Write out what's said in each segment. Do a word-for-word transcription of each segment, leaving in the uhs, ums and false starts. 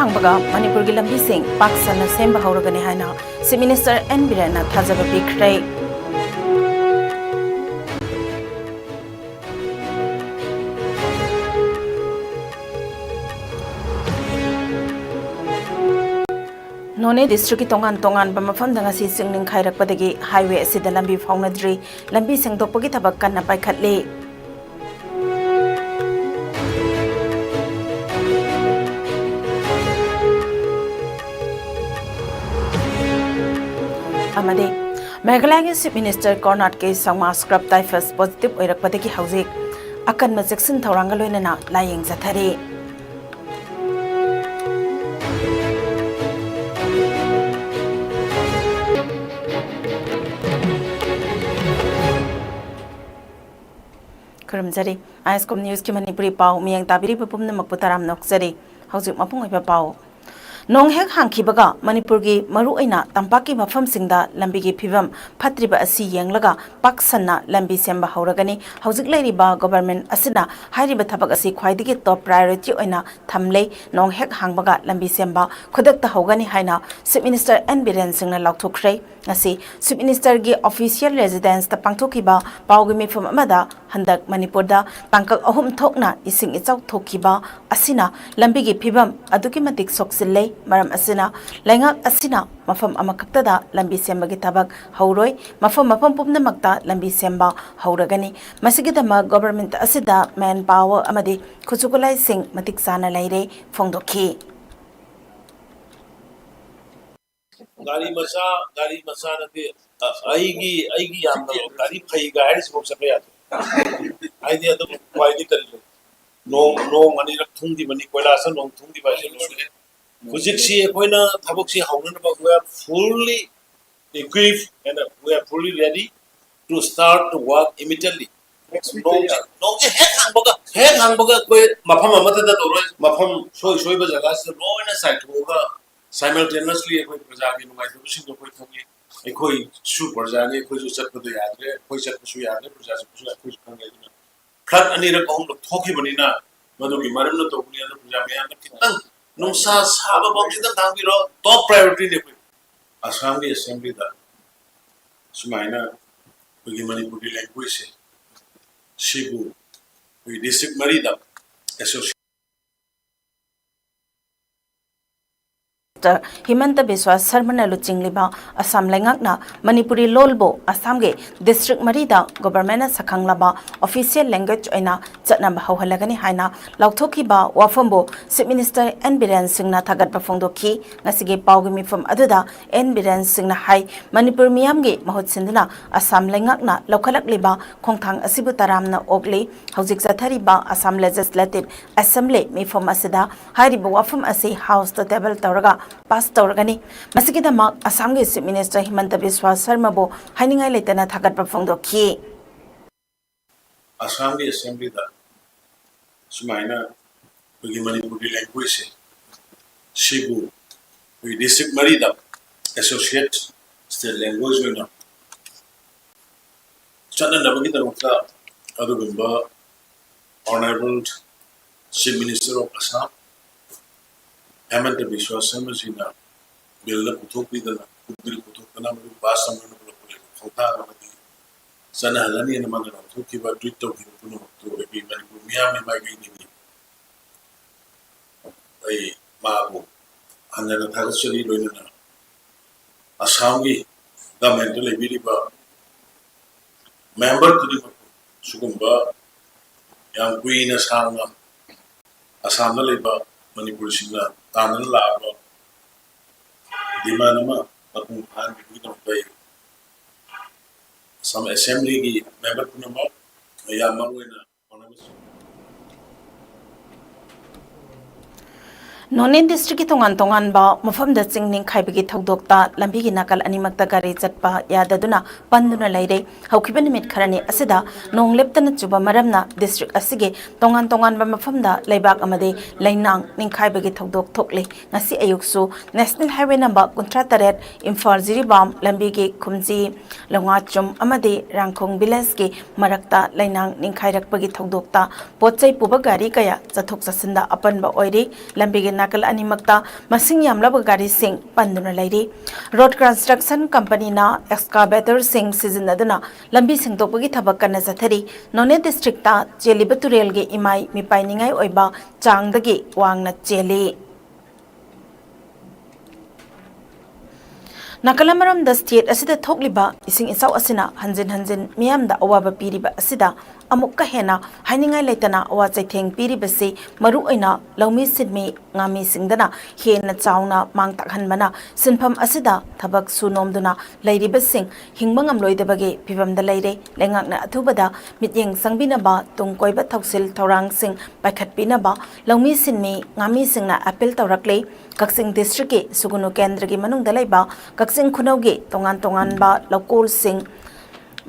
ꯍꯥꯡꯕꯒ ꯃꯅꯤꯄꯨꯔꯒꯤ ꯂꯝꯕꯤꯁꯤꯡ ꯄꯥꯛ ꯁꯟꯅ ꯁꯦꯝꯕ ꯍꯧꯔꯒꯅꯤ ꯍꯥꯏꯅ Chief Minister N ꯕꯤꯔꯦꯟꯅ ꯊꯥꯖꯕ ꯄꯤꯈ꯭ꯔꯦ꯫ ꯅꯣꯅꯦ districtꯀꯤ ꯇꯣꯉꯥꯟ ꯇꯣꯉꯥꯟꯕ ꯃꯐꯝꯗ ꯉꯁꯤ ꯆꯤꯡ ꯅꯤꯡꯈꯥꯏꯔꯛꯄꯗꯒꯤ highway ꯑꯁꯤꯗ ꯂꯝꯕꯤ ꯐꯥꯎꯅꯗ꯭ꯔꯤ꯫ ꯂꯝꯕꯤ ꯁꯦꯡꯗꯣꯛꯄꯒꯤ ꯊꯕꯛ ꯀꯟꯅ ꯄꯥꯏꯈꯠꯂꯤ꯫ ꯑꯃꯗꯤ ꯃꯦꯘꯥꯂꯌꯒꯤ Chief Minister Conrad K ꯁꯪꯃꯥ scrub typhus positive ꯑꯣꯏꯔꯛꯄꯗꯒꯤ ꯍꯧꯖꯤꯛ ꯑꯀꯟꯕ ꯆꯦꯛꯁꯤꯟ ꯊꯧꯔꯥꯡꯒ ꯂꯣꯏꯅꯅ ꯂꯥꯌꯦꯡ ꯆꯠꯊꯔꯤ꯫ ꯈꯨꯔꯨꯝꯖꯔꯤ꯫ ISCOM Newsꯀꯤ ꯃꯅꯤꯄꯨꯔꯤ ꯄꯥꯎ ꯃꯤꯠꯌꯦꯡ ꯇꯥꯕꯤꯔꯤꯕ ꯄꯨꯝꯅꯃꯛꯄꯨ ꯇꯔꯥꯝꯅ ꯑꯣꯛꯆꯔꯤ꯫ ꯍꯧꯖꯤꯛ ꯃꯄꯨꯡ ꯑꯣꯏꯕ ꯄꯥꯎ꯫ ꯅꯣꯡ ꯍꯦꯛ ꯍꯥꯡꯈꯤꯕꯒ ꯃꯅꯤꯄꯨꯔꯒꯤ ꯃꯔꯨꯑꯣꯏꯅ ꯇꯝꯄꯥꯛꯀꯤ ꯃꯐꯝꯁꯤꯡꯗ ꯂꯝꯕꯤꯒꯤ ꯐꯤꯕꯝ ꯐꯠꯇ꯭ꯔꯤꯕ ꯑꯁꯤ ꯌꯦꯡꯂꯒ ꯄꯥꯛ ꯁꯟꯅ ꯂꯝꯕꯤ ꯁꯦꯝꯕ ꯍꯧꯔꯒꯅꯤ꯫ ꯍꯧꯖꯤꯛ ꯂꯩꯔꯤꯕ government ꯑꯁꯤꯅ ꯍꯥꯏꯔꯤꯕ ꯊꯕꯛ ꯑꯁꯤ ꯈ꯭ꯋꯥꯏꯗꯒꯤ top priority ꯑꯣꯏꯅ ꯊꯝꯂꯦ꯫ ꯅꯣꯡ ꯍꯦꯛ ꯍꯥꯡꯕꯒ ꯂꯝꯕꯤ ꯁꯦꯝꯕ ꯈꯨꯗꯛꯇ ꯍꯧꯒꯅꯤ ꯍꯥꯏꯅ Chief Minister N ꯕꯤꯔꯦꯟ ꯁꯤꯡꯅ ꯂꯥꯎꯊꯣꯛꯈ꯭ꯔꯦ꯫ ꯉꯁꯤ Chief Ministerꯒꯤ official residenceꯇ ꯄꯥꯡꯊꯣꯛꯈꯤꯕ ꯄꯥꯎꯒꯤ ꯃꯤꯐꯝ ꯑꯃꯗ ꯍꯟꯗꯛ ꯃꯅꯤꯄꯨꯔꯗ ꯇꯥꯡꯀꯛ ꯑꯍꯨꯝ ꯊꯣꯛꯅ ꯏꯁꯤꯡ ꯏꯆꯥꯎ ꯊꯣꯛꯈꯤꯕ ꯑꯁꯤꯅ ꯂꯝꯕꯤꯒꯤ ꯐꯤꯕꯝ ꯑꯗꯨꯛꯀꯤ ꯃꯇꯤꯛ ꯁꯣꯛꯆꯤꯜꯂꯦ꯫ ꯃꯔꯝ ꯑꯁꯤꯅ ꯂꯩꯉꯥꯛ ꯑꯁꯤꯅ ꯃꯐꯝ ꯑꯃꯈꯛꯇꯗ ꯂꯝꯕꯤ ꯁꯦꯝꯕꯒꯤ ꯊꯕꯛ ꯍꯧꯔꯣꯏ, ꯃꯐꯝ ꯃꯐꯝ ꯄꯨꯝꯅꯃꯛꯇ ꯂꯝꯕꯤ ꯁꯦꯝꯕ ꯍꯧꯔꯒꯅꯤ꯫ ꯃꯁꯤꯒꯤꯗꯃꯛ government ꯑꯁꯤꯗ manpower ꯑꯃꯗꯤ ꯈꯨꯠꯁꯨ ꯈꯨꯠꯂꯥꯏꯁꯤꯡ ꯃꯇꯤꯛ ꯆꯥꯅ ꯂꯩꯔꯦ ꯐꯣꯡꯗꯣꯛꯈꯤ꯫ ꯒꯥꯔꯤ ꯃꯆꯥ, ꯒꯥꯔꯤ ꯃꯆꯥ ꯅꯠꯇꯦ, ꯑ, ꯑꯩꯒꯤ, ꯑꯩꯒꯤ ꯌꯥꯝꯅ ꯒꯥꯔꯤ ꯐꯩꯒ ꯍꯥꯏꯔꯤꯁꯤꯐꯥꯎ ꯆꯠꯄ ꯌꯥꯗꯦ꯫ ꯍꯥꯏꯗꯤ ꯑꯗꯨꯝ ꯎꯄꯥꯏꯗꯤ ꯀꯔꯤ ꯂꯩ? ꯅꯣꯡ, ꯅꯣꯡ ꯑꯅꯤꯔꯛ ꯊꯨꯝꯈꯤꯕꯅꯤ, ꯀꯣꯏꯂꯥꯁꯇ ꯅꯣꯡ ꯊꯨꯝꯈꯤꯕ ꯍꯥꯏꯁꯦ ꯂꯣꯏꯔꯦ꯫ ꯍꯧꯖꯤꯛꯁꯤ ꯑꯩꯈꯣꯏꯅ ꯊꯕꯛꯁꯤ ꯍꯧꯅꯅꯕ we are fully equipped and we are fully ready to start the work immediately. ꯅꯣꯡꯁꯦ, ꯅꯣꯡꯁꯦ ꯍꯦꯛ ꯍꯥꯡꯕꯒ, ꯍꯦꯛ ꯍꯥꯡꯕꯒ ꯑꯩꯈꯣꯏ ꯃꯐꯝ ꯑꯃꯠꯇꯗ ꯇꯧꯔꯣꯏ, ꯃꯐꯝ ꯁꯣꯏ ꯁꯣꯏꯕ ꯖꯒꯥꯁꯤꯗ ꯂꯣꯏꯅ ꯆꯥꯏꯊꯣꯛꯑꯒ simultaneously ꯑꯩꯈꯣꯏ ꯄ꯭ꯔꯖꯥꯒꯤ ꯅꯨꯡꯉꯥꯏꯇꯕꯁꯤꯡꯗꯣ ꯑꯩꯈꯣꯏ ꯈꯪꯉꯤ, ꯑꯩꯈꯣꯏꯁꯨ ꯄ꯭ꯔꯖꯥꯅꯤ, ꯑꯩꯈꯣꯏꯁꯨ ꯆꯠꯄꯗꯣ ꯌꯥꯗ꯭ꯔꯦ, ꯑꯩꯈꯣꯏ ꯆꯠꯄꯁꯨ ꯌꯥꯗ꯭ꯔꯦ, ꯄ꯭ꯔꯖꯥ ꯆꯠꯄꯁꯨ ꯌꯥꯗ꯭ꯔꯦ, ꯑꯩꯈꯣꯏꯁꯨ ꯈꯪꯉꯦ꯫ ꯑꯗꯨꯅ flood ꯑꯅꯤꯔꯛ ꯑꯍꯨꯝꯂꯛ ꯊꯣꯛꯈꯤꯕꯅꯤꯅ ꯃꯗꯨꯒꯤ ꯃꯔꯝꯅ ꯇꯧꯕꯅꯤ꯫ ꯑꯗꯨ ꯄ꯭ꯔꯖꯥ ꯃꯌꯥꯝꯅ ꯈꯤꯇꯪ ꯅꯨꯡꯁꯥ ꯁꯥꯕ ꯐꯥꯎꯁꯤꯗ ꯊꯥꯡꯕꯤꯔꯣ, ꯇꯣꯞ ꯄ꯭ꯔꯥꯏꯌꯣꯔꯤꯇꯤꯅꯤ ꯑꯩꯈꯣꯏ꯫ ꯑꯁꯥꯝꯒꯤ ꯑꯦꯁꯦꯝꯕ꯭ꯂꯤꯗ ꯁꯨꯃꯥꯏꯅ ꯑꯩꯈꯣꯏꯒꯤ ꯃꯅꯤꯄꯨꯔꯤ ꯂꯦꯡꯒ꯭ꯋꯦꯖꯁꯦ, ꯁꯤꯕꯨ ꯑꯩꯈꯣꯏ ꯗꯤꯁꯇ꯭ꯔꯤꯛ ꯃꯔꯤꯗ ꯑꯦꯁꯣꯁꯤꯌꯦꯠ ꯗꯣꯛꯇꯔ ꯍꯤꯃꯟꯇ ꯕꯤꯁ꯭ꯋꯥ ꯁꯔꯃꯅ ꯂꯨꯆꯤꯡꯂꯤꯕ ꯑꯁꯥꯝ ꯂꯩꯉꯥꯛꯅ ꯃꯅꯤꯄꯨꯔꯤ ꯂꯣꯜꯕꯨ ꯑꯁꯥꯝꯒꯤ ꯗꯤꯁꯇ꯭ꯔꯤꯛ ꯃꯔꯤꯗ ꯒꯣꯚꯔꯟꯃꯦꯟꯠꯅ ꯁꯛꯈꯪꯂꯕ ꯑꯣꯐꯤꯁꯤꯌꯦꯜ ꯂꯦꯡꯒ꯭ꯋꯦꯖ ꯑꯣꯏꯅ ꯆꯠꯅꯕ ꯍꯧꯍꯜꯂꯒꯅꯤ ꯍꯥꯏꯅ ꯂꯥꯎꯊꯣꯛꯈꯤꯕ ꯋꯥꯐꯝꯕꯨ ꯆꯤꯐ ꯃꯤꯅꯤꯁꯇꯔ ꯑꯦꯟ ꯕꯤꯔꯦꯟ ꯁꯤꯡꯅ ꯊꯥꯒꯠꯄ ꯐꯣꯡꯗꯣꯛꯈꯤ꯫ ꯉꯁꯤꯒꯤ ꯄꯥꯎꯒꯤ ꯃꯤꯐꯝ ꯑꯗꯨꯗ ꯑꯦꯟ ꯕꯤꯔꯦꯟ ꯁꯤꯡꯅ ꯍꯥꯏ, ꯃꯅꯤꯄꯨꯔ ꯃꯤꯌꯥꯝꯒꯤ ꯃꯍꯨꯠ ꯁꯤꯟꯗꯨꯅ ꯑꯁꯥꯝ ꯂꯩꯉꯥꯛꯅ ꯂꯧꯈꯠꯂꯛꯂꯤꯕ ꯈꯣꯡꯊꯥꯡ ꯑꯁꯤꯕꯨ ꯇꯔꯥꯝꯅ ꯑꯣꯛꯂꯤ꯫ ꯍꯧꯖꯤꯛ ꯆꯠꯊꯔꯤꯕ ꯑꯁꯥꯝ ꯂꯦꯖꯤꯁꯂꯦꯇꯤꯚ ꯑꯦꯁꯦꯝꯕ꯭ꯂꯤ ꯃꯤꯐꯝ ꯑꯁꯤꯗ ꯍꯥꯏꯔꯤꯕ ꯋꯥꯐꯝ ꯑꯁꯤ ꯍꯥꯎꯁꯇ ꯇꯦꯕꯜ ꯇꯧꯔꯒ ꯄꯥꯁ ꯇꯧꯔꯒꯅꯤ꯫ ꯃꯁꯤꯒꯤꯗꯃꯛ ꯑꯁꯥꯝꯒꯤ ꯆꯤꯐ ꯃꯤꯅꯤꯁꯇꯔ ꯍꯤꯃꯟꯇ ꯕꯤꯁ꯭ꯋꯥ ꯁꯔꯃꯕꯨ ꯍꯥꯏꯅꯤꯡꯉꯥꯏ ꯂꯩꯇꯅ ꯊꯥꯒꯠꯄ ꯐꯣꯡꯗꯣꯛꯈꯤ꯫ ꯑꯁꯥꯝꯒꯤ ꯑꯦꯁꯦꯝꯕ꯭ꯂꯤꯗ ꯁꯨꯃꯥꯏꯅ ꯑꯩꯈꯣꯏꯒꯤ ꯃꯅꯤꯄꯨꯔꯤ ꯂꯦꯡꯒ꯭ꯋꯦꯖꯁꯦ, ꯁꯤꯕꯨ ꯑꯩꯈꯣꯏ ꯗꯤꯁꯇ꯭ꯔꯤꯛ ꯃꯔꯤꯗ ꯑꯦꯁꯣꯁꯤꯌꯦꯠ ꯁ꯭ꯇꯦꯠ ꯂꯦꯡꯒ꯭ꯋꯦꯖ ꯑꯣꯏꯅ ꯆꯠꯅꯅꯕꯒꯤꯗꯃꯛꯇ ꯑꯗꯨꯒꯨꯝꯕ Honourable Chief Minister of Assam Hemanta Biswa ꯁꯔꯃꯁꯤꯅ ꯕꯤꯜꯗ ꯄꯨꯊꯣꯛꯄꯤꯗꯅ, ꯕꯤꯜ ꯄꯨꯊꯣꯛꯇꯅ ꯃꯗꯨ ꯄꯥꯁ ꯇꯧꯅꯅꯕ ꯂꯧꯈꯠꯂꯤꯕ ꯈꯣꯡꯊꯥꯡ ꯑꯃꯗꯤ ꯆꯠꯅꯍꯜꯂꯅꯤꯅ ꯃꯥꯅ ꯂꯥꯎꯊꯣꯛꯈꯤꯕ, ꯇ꯭ꯋꯤꯠ ꯇꯧꯈꯤꯕ ꯄꯨꯝꯅꯃꯛꯇꯨ ꯑꯩꯈꯣꯏ ꯃꯅꯤꯄꯨꯔ ꯃꯤꯌꯥꯝꯒꯤ ꯃꯥꯏꯀꯩꯗꯒꯤ ꯑꯩ ꯃꯥꯕꯨ ꯍꯟꯅ ꯍꯟꯅ ꯊꯥꯒꯠꯆꯔꯤ꯫ ꯂꯣꯏꯅꯅ ꯑꯁꯥꯝꯒꯤ ꯒꯃꯦꯟꯗ ꯂꯩꯕꯤꯔꯤꯕ ꯃꯦꯝꯕꯔ ꯈꯨꯗꯤꯡꯃꯛꯄꯨ ꯁꯤꯒꯨꯝꯕ ꯌꯥꯝ ꯀꯨꯏꯅ ꯁꯥꯡꯅ ꯑꯁꯥꯝꯗ ꯂꯩꯕ ꯃꯅꯤꯄꯨꯔꯤꯁꯤꯡꯅ ꯇꯥꯟꯅꯅ ꯂꯥꯛꯑꯕ ꯗꯤꯃꯥꯟ ꯑꯃ ꯃꯄꯨꯡ ꯐꯥꯍꯟꯕꯤꯕꯒꯤꯗꯃꯛꯇ ꯑꯩ ꯑꯁꯥꯝ ꯑꯦꯁꯦꯝꯕ꯭ꯂꯤꯒꯤ ꯃꯦꯝꯕꯔ ꯄꯨꯝꯅꯃꯛ, ꯌꯥꯝ ꯃꯔꯨꯑꯣꯏꯅ ꯅꯣꯅꯦ ꯗꯤꯁꯇ꯭ꯔꯤꯛꯀꯤ ꯇꯣꯉꯥꯟ ꯇꯣꯉꯥꯟꯕ ꯃꯐꯝꯗ ꯆꯤꯡ ꯅꯤꯡꯈꯥꯏꯕꯒꯤ ꯊꯧꯗꯣꯛꯇ ꯂꯝꯕꯤꯒꯤ ꯅꯥꯀꯜ ꯑꯅꯤꯃꯛꯇ ꯒꯥꯔꯤ ꯆꯠꯄ ꯌꯥꯗꯗꯨꯅ ꯄꯟꯗꯨꯅ ꯂꯩꯔꯦ꯫ ꯍꯧꯈꯤꯕ ꯅꯨꯃꯤꯠ ꯈꯔꯅꯤ ꯑꯁꯤꯗ ꯅꯣꯡ ꯂꯦꯞꯇꯅ ꯆꯨꯕ ꯃꯔꯝꯅ ꯗꯤꯁꯇ꯭ꯔꯤꯛ ꯑꯁꯤꯒꯤ ꯇꯣꯉꯥꯟ ꯇꯣꯉꯥꯟꯕ ꯃꯐꯝꯗ ꯂꯩꯕꯥꯛ ꯑꯃꯗꯤ ꯂꯩꯅꯥꯡ ꯅꯤꯡꯈꯥꯏꯕꯒꯤ ꯊꯧꯗꯣꯛ ꯊꯣꯛꯂꯤ꯫ ꯉꯁꯤ ꯑꯌꯨꯛꯁꯨ ꯅꯦꯁꯅꯦꯜ ꯍꯥꯏꯋꯦ ꯅꯝꯕꯔ ꯀꯨꯟꯊ꯭ꯔꯥ ꯇꯔꯦꯠ ꯏꯝꯐꯥꯜ ꯖꯤꯔꯤꯕꯥꯝ ꯂꯝꯕꯤꯒꯤ ꯈꯨꯝꯖꯤ, ꯂꯣꯡꯉꯥꯆꯨꯝ ꯑꯃꯗꯤ ꯔꯥꯡꯈꯣꯡ ꯚꯤꯂꯦꯖꯀꯤ ꯃꯔꯛꯇ ꯂꯩꯅꯥꯡ ꯅꯤꯡꯈꯥꯏꯔꯛꯄꯒꯤ ꯊꯧꯗꯣꯛꯇ ꯄꯣꯠ ꯆꯩ ꯄꯨꯕ ꯒꯥꯔꯤ ꯀꯌꯥ ꯆꯠꯊꯣꯛ ꯆꯠꯁꯤꯟꯗ ꯑꯄꯟꯕ ꯑꯣꯏꯔꯤ꯫ ꯂꯝꯕꯤꯒꯤ ꯅꯥꯀꯜ ꯑꯅꯤꯃꯛꯇ ꯃꯁꯤꯡ ꯌꯥꯝꯂꯕ ꯒꯥꯔꯤꯁꯤꯡ ꯄꯟꯗꯨꯅ ꯂꯩꯔꯤ꯫ ꯔꯣꯗ ꯀꯟꯁꯇ꯭ꯔꯛꯁꯟ ꯀꯝꯄꯅꯤꯅ ꯑꯦꯛꯁꯀꯥꯚꯦꯇꯔꯁꯤꯡ ꯁꯤꯖꯤꯟꯅꯗꯨꯅ ꯂꯝꯕꯤ ꯁꯦꯡꯗꯣꯛꯄꯒꯤ ꯊꯕꯛ ꯀꯟꯅ ꯆꯠꯊꯔꯤ꯫ ꯅꯣꯅꯦ ꯗꯤꯁꯇ꯭ꯔꯤꯛꯇ ꯆꯦꯜꯂꯤꯕ ꯇꯨꯔꯦꯜꯒꯤ ꯏꯃꯥꯏ ꯃꯤꯄꯥꯏꯅꯤꯡꯉꯥꯏ ꯑꯣꯏꯕ ꯆꯥꯡꯗꯒꯤ ꯋꯥꯡꯅ ꯆꯦꯜꯂꯤ꯫ ꯅꯥꯀꯜ ꯑꯃꯔꯣꯝꯗ, ꯁ꯭ꯇꯦꯠ ꯑꯁꯤꯗ ꯊꯣꯛꯂꯤꯕ ꯏꯁꯤꯡ ꯏꯆꯥꯎ ꯑꯁꯤꯅ ꯍꯟꯖꯤꯟ ꯍꯟꯖꯤꯟ ꯃꯤꯌꯥꯝꯗ ꯑꯋꯥꯕ ꯄꯤꯔꯤꯕ ꯑꯁꯤꯗ ꯑꯃꯨꯛꯀ ꯍꯦꯟꯅ ꯍꯥꯏꯅꯤꯡꯉꯥꯏ ꯂꯩꯇꯅ ꯑꯋꯥ ꯆꯩꯊꯦꯡ ꯄꯤꯔꯤꯕꯁꯤ ꯃꯔꯨꯑꯣꯏꯅ ꯂꯧꯃꯤ ꯁꯤꯟꯃꯤ ꯉꯥꯃꯤꯁꯤꯡꯗꯅ ꯍꯦꯟꯅ ꯆꯥꯎꯅ ꯃꯥꯡ ꯇꯥꯛꯍꯟꯕꯅ ꯁꯤꯟꯐꯝ ꯑꯁꯤꯗ ꯊꯕꯛ ꯁꯨ ꯅꯣꯝꯗꯨꯅ ꯂꯩꯔꯤꯕꯁꯤꯡ ꯍꯤꯡꯕ ꯉꯝꯂꯣꯏꯗꯕꯒꯤ ꯐꯤꯚꯝꯗ ꯂꯩꯔꯦ꯫ ꯂꯩꯉꯥꯛꯅ ꯑꯊꯨꯕꯗ ꯃꯤꯠꯌꯦꯡ ꯆꯪꯕꯤꯅꯕ ꯇꯨꯡ ꯀꯣꯏꯕ ꯊꯧꯁꯤꯜ ꯊꯧꯔꯥꯡꯁꯤꯡ ꯄꯥꯏꯈꯠꯄꯤꯅꯕ ꯂꯧꯃꯤ ꯁꯤꯟꯃꯤ ꯉꯥꯃꯤꯁꯤꯡꯅ ꯑꯄꯤꯜ ꯇꯧꯔꯛꯂꯤ꯫ ꯀꯛꯆꯤꯡ ꯗꯤꯁꯇ꯭ꯔꯤꯛꯀꯤ ꯁꯨꯒꯨꯅꯨ ꯀꯦꯟꯗ꯭ꯔꯒꯤ ꯃꯅꯨꯡꯗ ꯂꯩꯕ ꯀꯛꯆꯤꯡ ꯈꯨꯅꯧꯒꯤ ꯇꯣꯉꯥꯟ ꯇꯣꯉꯥꯟꯕ ꯂꯧꯀꯣꯜꯁꯤꯡ,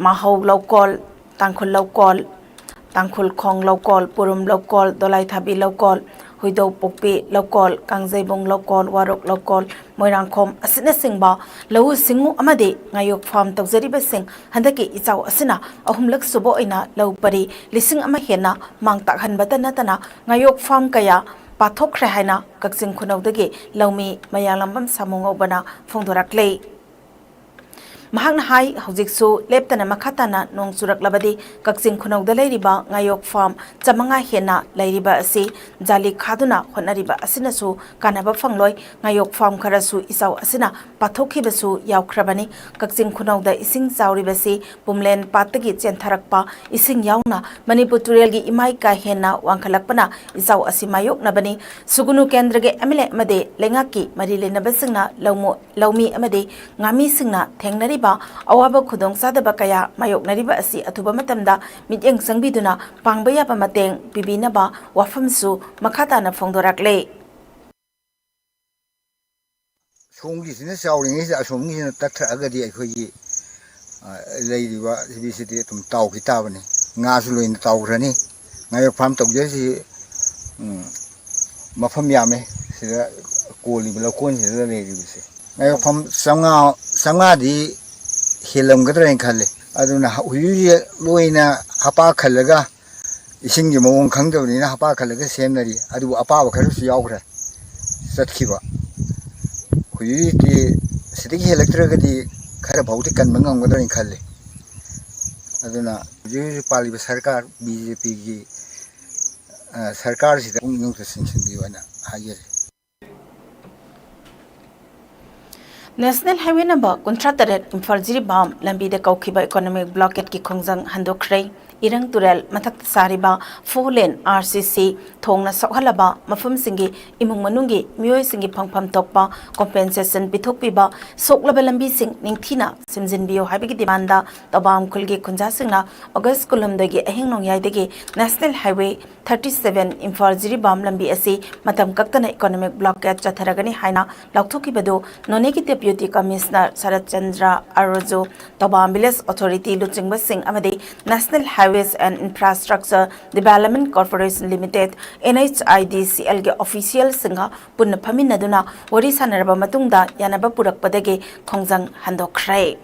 ꯃꯥꯍꯧ ꯂꯧꯀꯣꯜ, ꯇꯥꯡꯈꯨꯜ ꯂꯧꯀꯣꯜ, ꯇꯥꯡꯈꯨꯜ ꯈꯣꯡ ꯂꯧꯀꯣꯜ, ꯄꯨꯔꯨꯝ ꯂꯧꯀꯣꯜ, ꯗꯣꯂꯥꯏꯊꯥꯕꯤ ꯂꯧꯀꯣꯜ, ꯍꯨꯏꯗꯧ ꯄꯣꯛꯄꯤ ꯂꯧꯀꯣꯜ, ꯀꯥꯡꯖꯩꯕꯨꯡ ꯂꯧꯀꯣꯜ, ꯋꯥꯔꯣꯛ ꯂꯧꯀꯣꯜ, ꯃꯣꯏꯔꯥꯡꯈꯣꯝ ꯑꯁꯤꯅꯆꯤꯡꯕ ꯂꯧꯎ ꯁꯤꯡꯎ ꯑꯃꯗꯤ ꯉꯥꯌꯣꯛ ꯐꯥꯝ ꯇꯧꯖꯔꯤꯕꯁꯤꯡ ꯍꯟꯗꯛꯀꯤ ꯏꯆꯥꯎ ꯑꯁꯤꯅ ꯑꯍꯨꯝꯂꯛ ꯁꯨꯕ ꯑꯣꯏꯅ ꯂꯧ ꯄꯔꯤ ꯂꯤꯁꯤꯡ ꯑꯃ ꯍꯦꯟꯅ ꯃꯥꯡ ꯇꯥꯛꯍꯟꯕꯇ ꯅꯠꯇꯅ ꯉꯥꯌꯣꯛ ꯐꯥꯝ ꯀꯌꯥ ꯄꯥꯊꯣꯛꯈ꯭ꯔꯦ ꯍꯥꯏꯅ ꯀꯛꯆꯤꯡ ꯈꯨꯅꯧꯗꯒꯤ ꯂꯧꯃꯤ ꯃꯌꯥꯡꯂꯝꯕꯝ ꯁꯥꯃꯨ ꯉꯧꯕꯅ ꯐꯣꯡꯗꯣꯔꯛꯂꯤ꯫ ꯃꯍꯥꯛꯅ ꯍꯥꯏ, ꯍꯧꯖꯤꯛꯁꯨ ꯂꯦꯞꯇꯅ ꯃꯈꯥ ꯇꯥꯅ ꯅꯣꯡ ꯆꯨꯔꯛꯂꯕꯗꯤ ꯀꯛꯆꯤꯡ ꯈꯨꯅꯧꯗ ꯂꯩꯔꯤꯕ ꯉꯥꯌꯣꯛ ꯐꯥꯝ ꯆꯥꯃꯉꯥ ꯍꯦꯟꯅ ꯂꯩꯔꯤꯕ ꯑꯁꯤ ꯖꯥꯂꯤ ꯈꯥꯗꯨꯅ ꯍꯣꯠꯅꯔꯤꯕ ꯑꯁꯤꯅꯁꯨ ꯀꯥꯟꯅꯕ ꯐꯪꯂꯣꯏ꯫ ꯉꯥꯌꯣꯛ ꯐꯥꯝ ꯈꯔꯁꯨ ꯏꯆꯥꯎ ꯑꯁꯤꯅ ꯄꯥꯊꯣꯛꯈꯤꯕꯁꯨ ꯌꯥꯎꯈ꯭ꯔꯕꯅꯤ꯫ ꯀꯛꯆꯤꯡ ꯈꯨꯅꯧꯗ ꯏꯁꯤꯡ ꯆꯥꯎꯔꯤꯕꯁꯤ ꯄꯨꯝꯂꯦꯟ ꯄꯥꯠꯇꯒꯤ ꯆꯦꯟꯊꯔꯛꯄ ꯏꯁꯤꯡ ꯌꯥꯎꯅ ꯃꯅꯤꯄꯨꯔ ꯇꯨꯔꯦꯜꯒꯤ ꯏꯃꯥꯏ ꯀꯥ ꯍꯦꯟꯅ ꯋꯥꯡꯈꯠꯂꯛꯄꯅ ꯏꯆꯥꯎ ꯑꯁꯤ ꯃꯥꯌꯣꯛꯅꯕꯅꯤ꯫ ꯁꯨꯒꯨꯅꯨ ꯀꯦꯟꯗ꯭ꯔꯒꯤ ꯑꯦꯝ ꯑꯦꯜ ꯑꯦ ꯑꯃꯗꯤ ꯂꯩꯉꯥꯛꯀꯤ ꯃꯔꯤ ꯂꯩꯅꯕꯁꯤꯡꯅ ꯂꯧꯃꯨ-, ꯂꯧꯃꯤ ꯑꯃꯗꯤ ꯉꯥꯃꯤꯁꯤꯡꯅ ꯊꯦꯡꯅꯔꯤꯕ ꯑꯋꯥꯕ ꯈꯨꯗꯣꯡꯆꯥꯗꯕ ꯀꯌꯥ ꯃꯥꯌꯣꯛꯅꯔꯤꯕ ꯑꯁꯤ ꯑꯊꯨꯕ ꯃꯇꯝꯗ ꯃꯤꯠꯌꯦꯡ ꯆꯪꯕꯤꯗꯨꯅ ꯄꯥꯡꯕ ꯌꯥꯕ ꯃꯇꯦꯡ ꯄꯤꯕꯤꯅꯕ ꯋꯥꯐꯝꯁꯨ ꯃꯈꯥ ꯇꯥꯅ ꯐꯣꯡꯗꯣꯔꯛꯂꯦ꯫ ꯁꯣꯝꯒꯤꯁꯤꯅ ꯆꯥꯎꯔꯤꯉꯩꯁꯤꯗ ꯑꯁꯣꯝꯒꯤꯁꯤꯅ ꯇꯠꯊꯔꯛꯑꯒꯗꯤ ꯑꯩꯈꯣꯏꯒꯤ, ꯑ, ꯂꯩꯔꯤꯕ ꯁꯤꯗꯤ ꯑꯗꯨꯝ ꯇꯥꯎꯈꯤ ꯇꯥꯕꯅꯤ꯫ ꯉꯥꯁꯨ ꯂꯣꯏꯅ ꯇꯥꯎꯈ꯭ꯔꯅꯤ꯫ ꯉꯥꯌꯣꯛ ꯐꯥꯝ ꯇꯧꯖꯔꯤꯁꯤ, ꯎꯝ, ꯃꯐꯝ ꯌꯥꯝꯃꯦ꯫ ꯁꯤꯗ ꯀꯣꯜꯂꯤꯕ ꯂꯧꯀꯣꯟꯁꯤꯗ ꯂꯩꯔꯤꯕꯁꯦ ꯉꯥꯌꯣꯛ ꯐꯥꯝ ꯆꯥꯝꯃꯉꯥ, ꯆꯥꯝꯃꯉꯥꯗꯤ ꯍꯦꯜꯂꯝꯒꯗ꯭ꯔꯥ ꯍꯥꯏꯅ ꯈꯜꯂꯦ꯫ ꯑꯗꯨꯅ ꯍꯧꯖꯤꯛ ꯍꯧꯖꯤꯛ ꯂꯣꯏꯅ ꯍꯄꯥ ꯈꯜꯂꯒ ꯏꯁꯤꯡꯒꯤ ꯃꯑꯣꯡ ꯈꯪꯗꯕꯅꯤꯅ ꯍꯄꯥ ꯈꯜꯂꯒ ꯁꯦꯝꯅꯔꯤ꯫ ꯑꯗꯨꯕꯨ ꯑꯄꯥꯕ ꯈꯔꯁꯨ ꯌꯥꯎꯈ꯭ꯔꯦ꯫ ꯆꯠꯈꯤꯕ꯫ ꯍꯧꯖꯤꯛ ꯍꯧꯖꯤꯛꯇꯤ ꯁꯤꯗꯒꯤ ꯍꯦꯜꯂꯛꯇ꯭ꯔꯒꯗꯤ ꯈꯔ ꯐꯥꯎꯗꯤ ꯀꯟꯕ ꯉꯝꯒꯗ꯭ꯔꯅ ꯈꯜꯂꯤ꯫ ꯑꯗꯨꯅ ꯍꯧꯖꯤꯛ ꯍꯧꯖꯤꯛ ꯄꯥꯜꯂꯤꯕ ꯁꯔꯀꯥꯔ ꯕꯤ ꯖꯦ ꯄꯤꯒꯤ ꯁꯔꯀꯥꯔꯁꯤꯗ ꯄꯨꯛꯅꯤꯡ ꯆꯤꯡꯁꯤꯟꯕꯤꯌꯨ ꯍꯥꯏꯅ ꯍꯥꯏꯖꯔꯤ꯫ National Highway number ꯀꯨꯟꯊ꯭ꯔꯥ ꯇꯔꯦꯠ ꯏꯝꯐꯥꯜ ꯖꯤꯔꯤꯕꯥꯝ ꯂꯝꯕꯤꯗ ꯀꯧꯈꯤꯕ economic blockadeꯀꯤ ꯈꯣꯡꯖꯪ ꯍꯟꯗꯣꯛꯈ꯭ꯔꯦ꯫ ꯏꯔꯪ ꯇꯨꯔꯦꯜ ꯃꯊꯛꯇ ꯁꯥꯔꯤꯕ four lane R C C ꯊꯣꯡꯅ ꯁꯣꯛꯍꯜꯂꯕ ꯃꯐꯝꯁꯤꯡꯒꯤ ꯏꯃꯨꯡ ꯃꯅꯨꯡꯒꯤ ꯃꯤꯑꯣꯏꯁꯤꯡꯒꯤ ꯐꯪꯐꯝ ꯊꯣꯛꯄ compensation ꯄꯤꯊꯣꯛꯄꯤꯕ, ꯁꯣꯛꯂꯕ ꯂꯝꯕꯤꯁꯤꯡ ꯅꯤꯡꯊꯤꯅ ꯁꯦꯝꯖꯤꯟꯕꯤꯌꯨ ꯍꯥꯏꯕꯒꯤ demandꯗ ꯇꯧꯕꯥꯝ ꯈꯨꯜꯒꯤ ꯈꯨꯟꯖꯥꯁꯤꯡꯅ August ꯀꯨꯟꯍꯨꯝꯗꯣꯏꯒꯤ ꯑꯍꯤꯡ ꯅꯣꯡꯌꯥꯏꯗꯒꯤ National Highway thirty seven Imphal Jiribam ꯂꯝꯕꯤ ꯑꯁꯤ ꯃꯇꯝ ꯀꯛꯇꯅ economic blockade ꯆꯠꯊꯔꯒꯅꯤ ꯍꯥꯏꯅ ꯂꯥꯎꯊꯣꯛꯈꯤꯕꯗꯨ ꯅꯣꯅꯦꯒꯤ Deputy Commissioner ꯁꯔꯠ ꯆꯟꯗ꯭ꯔ ꯑꯥꯔꯣꯖꯨ, ꯇꯧꯕꯥꯝ Village Authority ꯂꯨꯆꯤꯡꯕꯁꯤꯡ ꯑꯃꯗꯤ National Highways and Infrastructure Development Corporation Limited, N H I D C Lꯒꯤ officialꯁꯤꯡꯒ ꯄꯨꯟꯅ ꯐꯝꯃꯤꯟꯅꯗꯨꯅ ꯋꯥꯔꯤ ꯁꯥꯟꯅꯔꯕ ꯃꯇꯨꯡꯗ ꯌꯥꯅꯕ ꯄꯨꯔꯛꯄꯗꯒꯤ ꯈꯣꯡꯖꯪ ꯍꯟꯗꯣꯛꯈ꯭ꯔꯦ꯫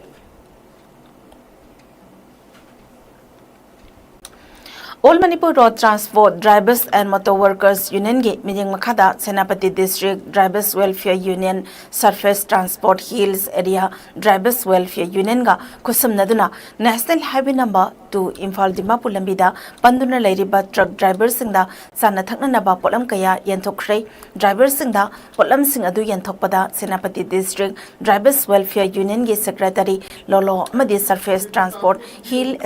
All Manipur Road Transport Drivers and Motor Workers Unionꯒꯤ ꯃꯤꯠꯌꯦꯡ ꯃꯈꯥꯗ Senapati District Drivers Welfare Union, Surface Transport Hills Area Drivers Welfare Unionꯒ ꯈꯨꯠꯁꯝꯅꯗꯨꯅ National Highway number two Imphal Dimapur ꯂꯝꯕꯤꯗ ꯄꯟꯗꯨꯅ ꯂꯩꯔꯤꯕ truck driverꯁꯤꯡꯗ ꯆꯥꯅ ꯊꯛꯅꯅꯕ ꯄꯣꯠꯂꯝ ꯀꯌꯥ ꯌꯦꯟꯊꯣꯛꯈ꯭ꯔꯦ꯫ Driverꯁꯤꯡꯗ ꯄꯣꯠꯂꯝꯁꯤꯡ ꯑꯗꯨ ꯌꯦꯟꯊꯣꯛꯄꯗ Senapati District Drivers Welfare Unionꯒꯤ Secretary ꯂꯣꯂꯣ ꯑꯃꯗꯤ Surface Transport Hill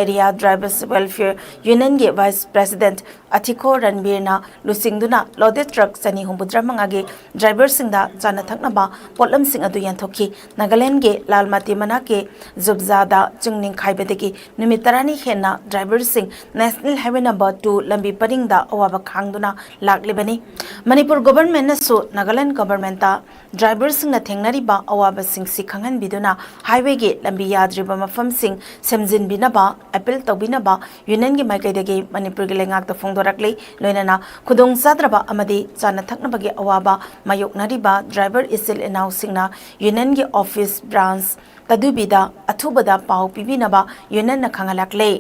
Area Drivers Welfare Unionꯒꯤ Vice President ꯑꯊꯤꯈꯣ ꯔꯟꯕꯤꯔꯅ ꯂꯨꯆꯤꯡꯗꯨꯅ loaded truck ꯆꯅꯤ ꯍꯨꯝꯐꯨꯇꯔꯥ ꯃꯉꯥꯒꯤ driverꯁꯤꯡꯗ ꯆꯥꯅ ꯊꯛꯅꯕ ꯄꯣꯠꯂꯝꯁꯤꯡ ꯑꯗꯨ ꯌꯦꯟꯊꯣꯛꯈꯤ꯫ ꯅꯥꯒꯥꯂꯦꯟꯗꯒꯤ ꯂꯥꯜꯃꯥꯇꯤ ꯃꯅꯥꯛꯀꯤ ꯖꯨꯕꯖꯥꯗ ꯆꯤꯡ ꯅꯤꯡꯈꯥꯏꯕꯗꯒꯤ ꯅꯨꯃꯤꯠ ꯇꯔꯥꯅꯤ ꯍꯦꯟꯅ driverꯁꯤꯡ National Highway number two ꯂꯝꯕꯤ ꯄꯔꯤꯡꯗ ꯑꯋꯥꯕ ꯈꯥꯡꯗꯨꯅ ꯂꯥꯛꯂꯤꯕꯅꯤ꯫ ꯃꯅꯤꯄꯨꯔ governmentꯅꯁꯨ ꯅꯥꯒꯥꯂꯦꯟ governmentꯇ driverꯁꯤꯡꯅ ꯊꯦꯡꯅꯔꯤꯕ ꯑꯋꯥꯕꯁꯤꯡꯁꯤ ꯈꯪꯍꯟꯕꯤꯗꯨꯅ highwayꯒꯤ ꯂꯝꯕꯤ ꯌꯥꯗ꯭ꯔꯤꯕ ꯃꯐꯝꯁꯤꯡ ꯁꯦꯝꯖꯤꯟꯕꯤꯅꯕ appeal ꯇꯧꯕꯤꯅꯕ unionꯒꯤ ꯃꯥꯏꯀꯩꯗꯒꯤ ꯃꯅꯤꯄꯨꯔꯒꯤ ꯂꯩꯉꯥꯛꯇ ꯐꯣꯡꯗꯣꯔꯛꯂꯤ꯫ ꯂꯣꯏꯅꯅ ꯈꯨꯗꯣꯡꯆꯥꯗ꯭ꯔꯕ ꯑꯃꯗꯤ ꯆꯥꯅ ꯊꯛꯅꯕꯒꯤ ꯑꯋꯥꯕ ꯃꯥꯌꯣꯛꯅꯔꯤꯕ driver ꯏꯆꯤꯜ ꯏꯅꯥꯎꯁꯤꯡꯅ unionꯒꯤ office branch ꯇꯗꯨꯕꯤꯗ ꯑꯊꯨꯕꯗ ꯄꯥꯎ ꯄꯤꯕꯤꯅꯕ unionꯅ ꯈꯪꯍꯜꯂꯛꯂꯦ꯫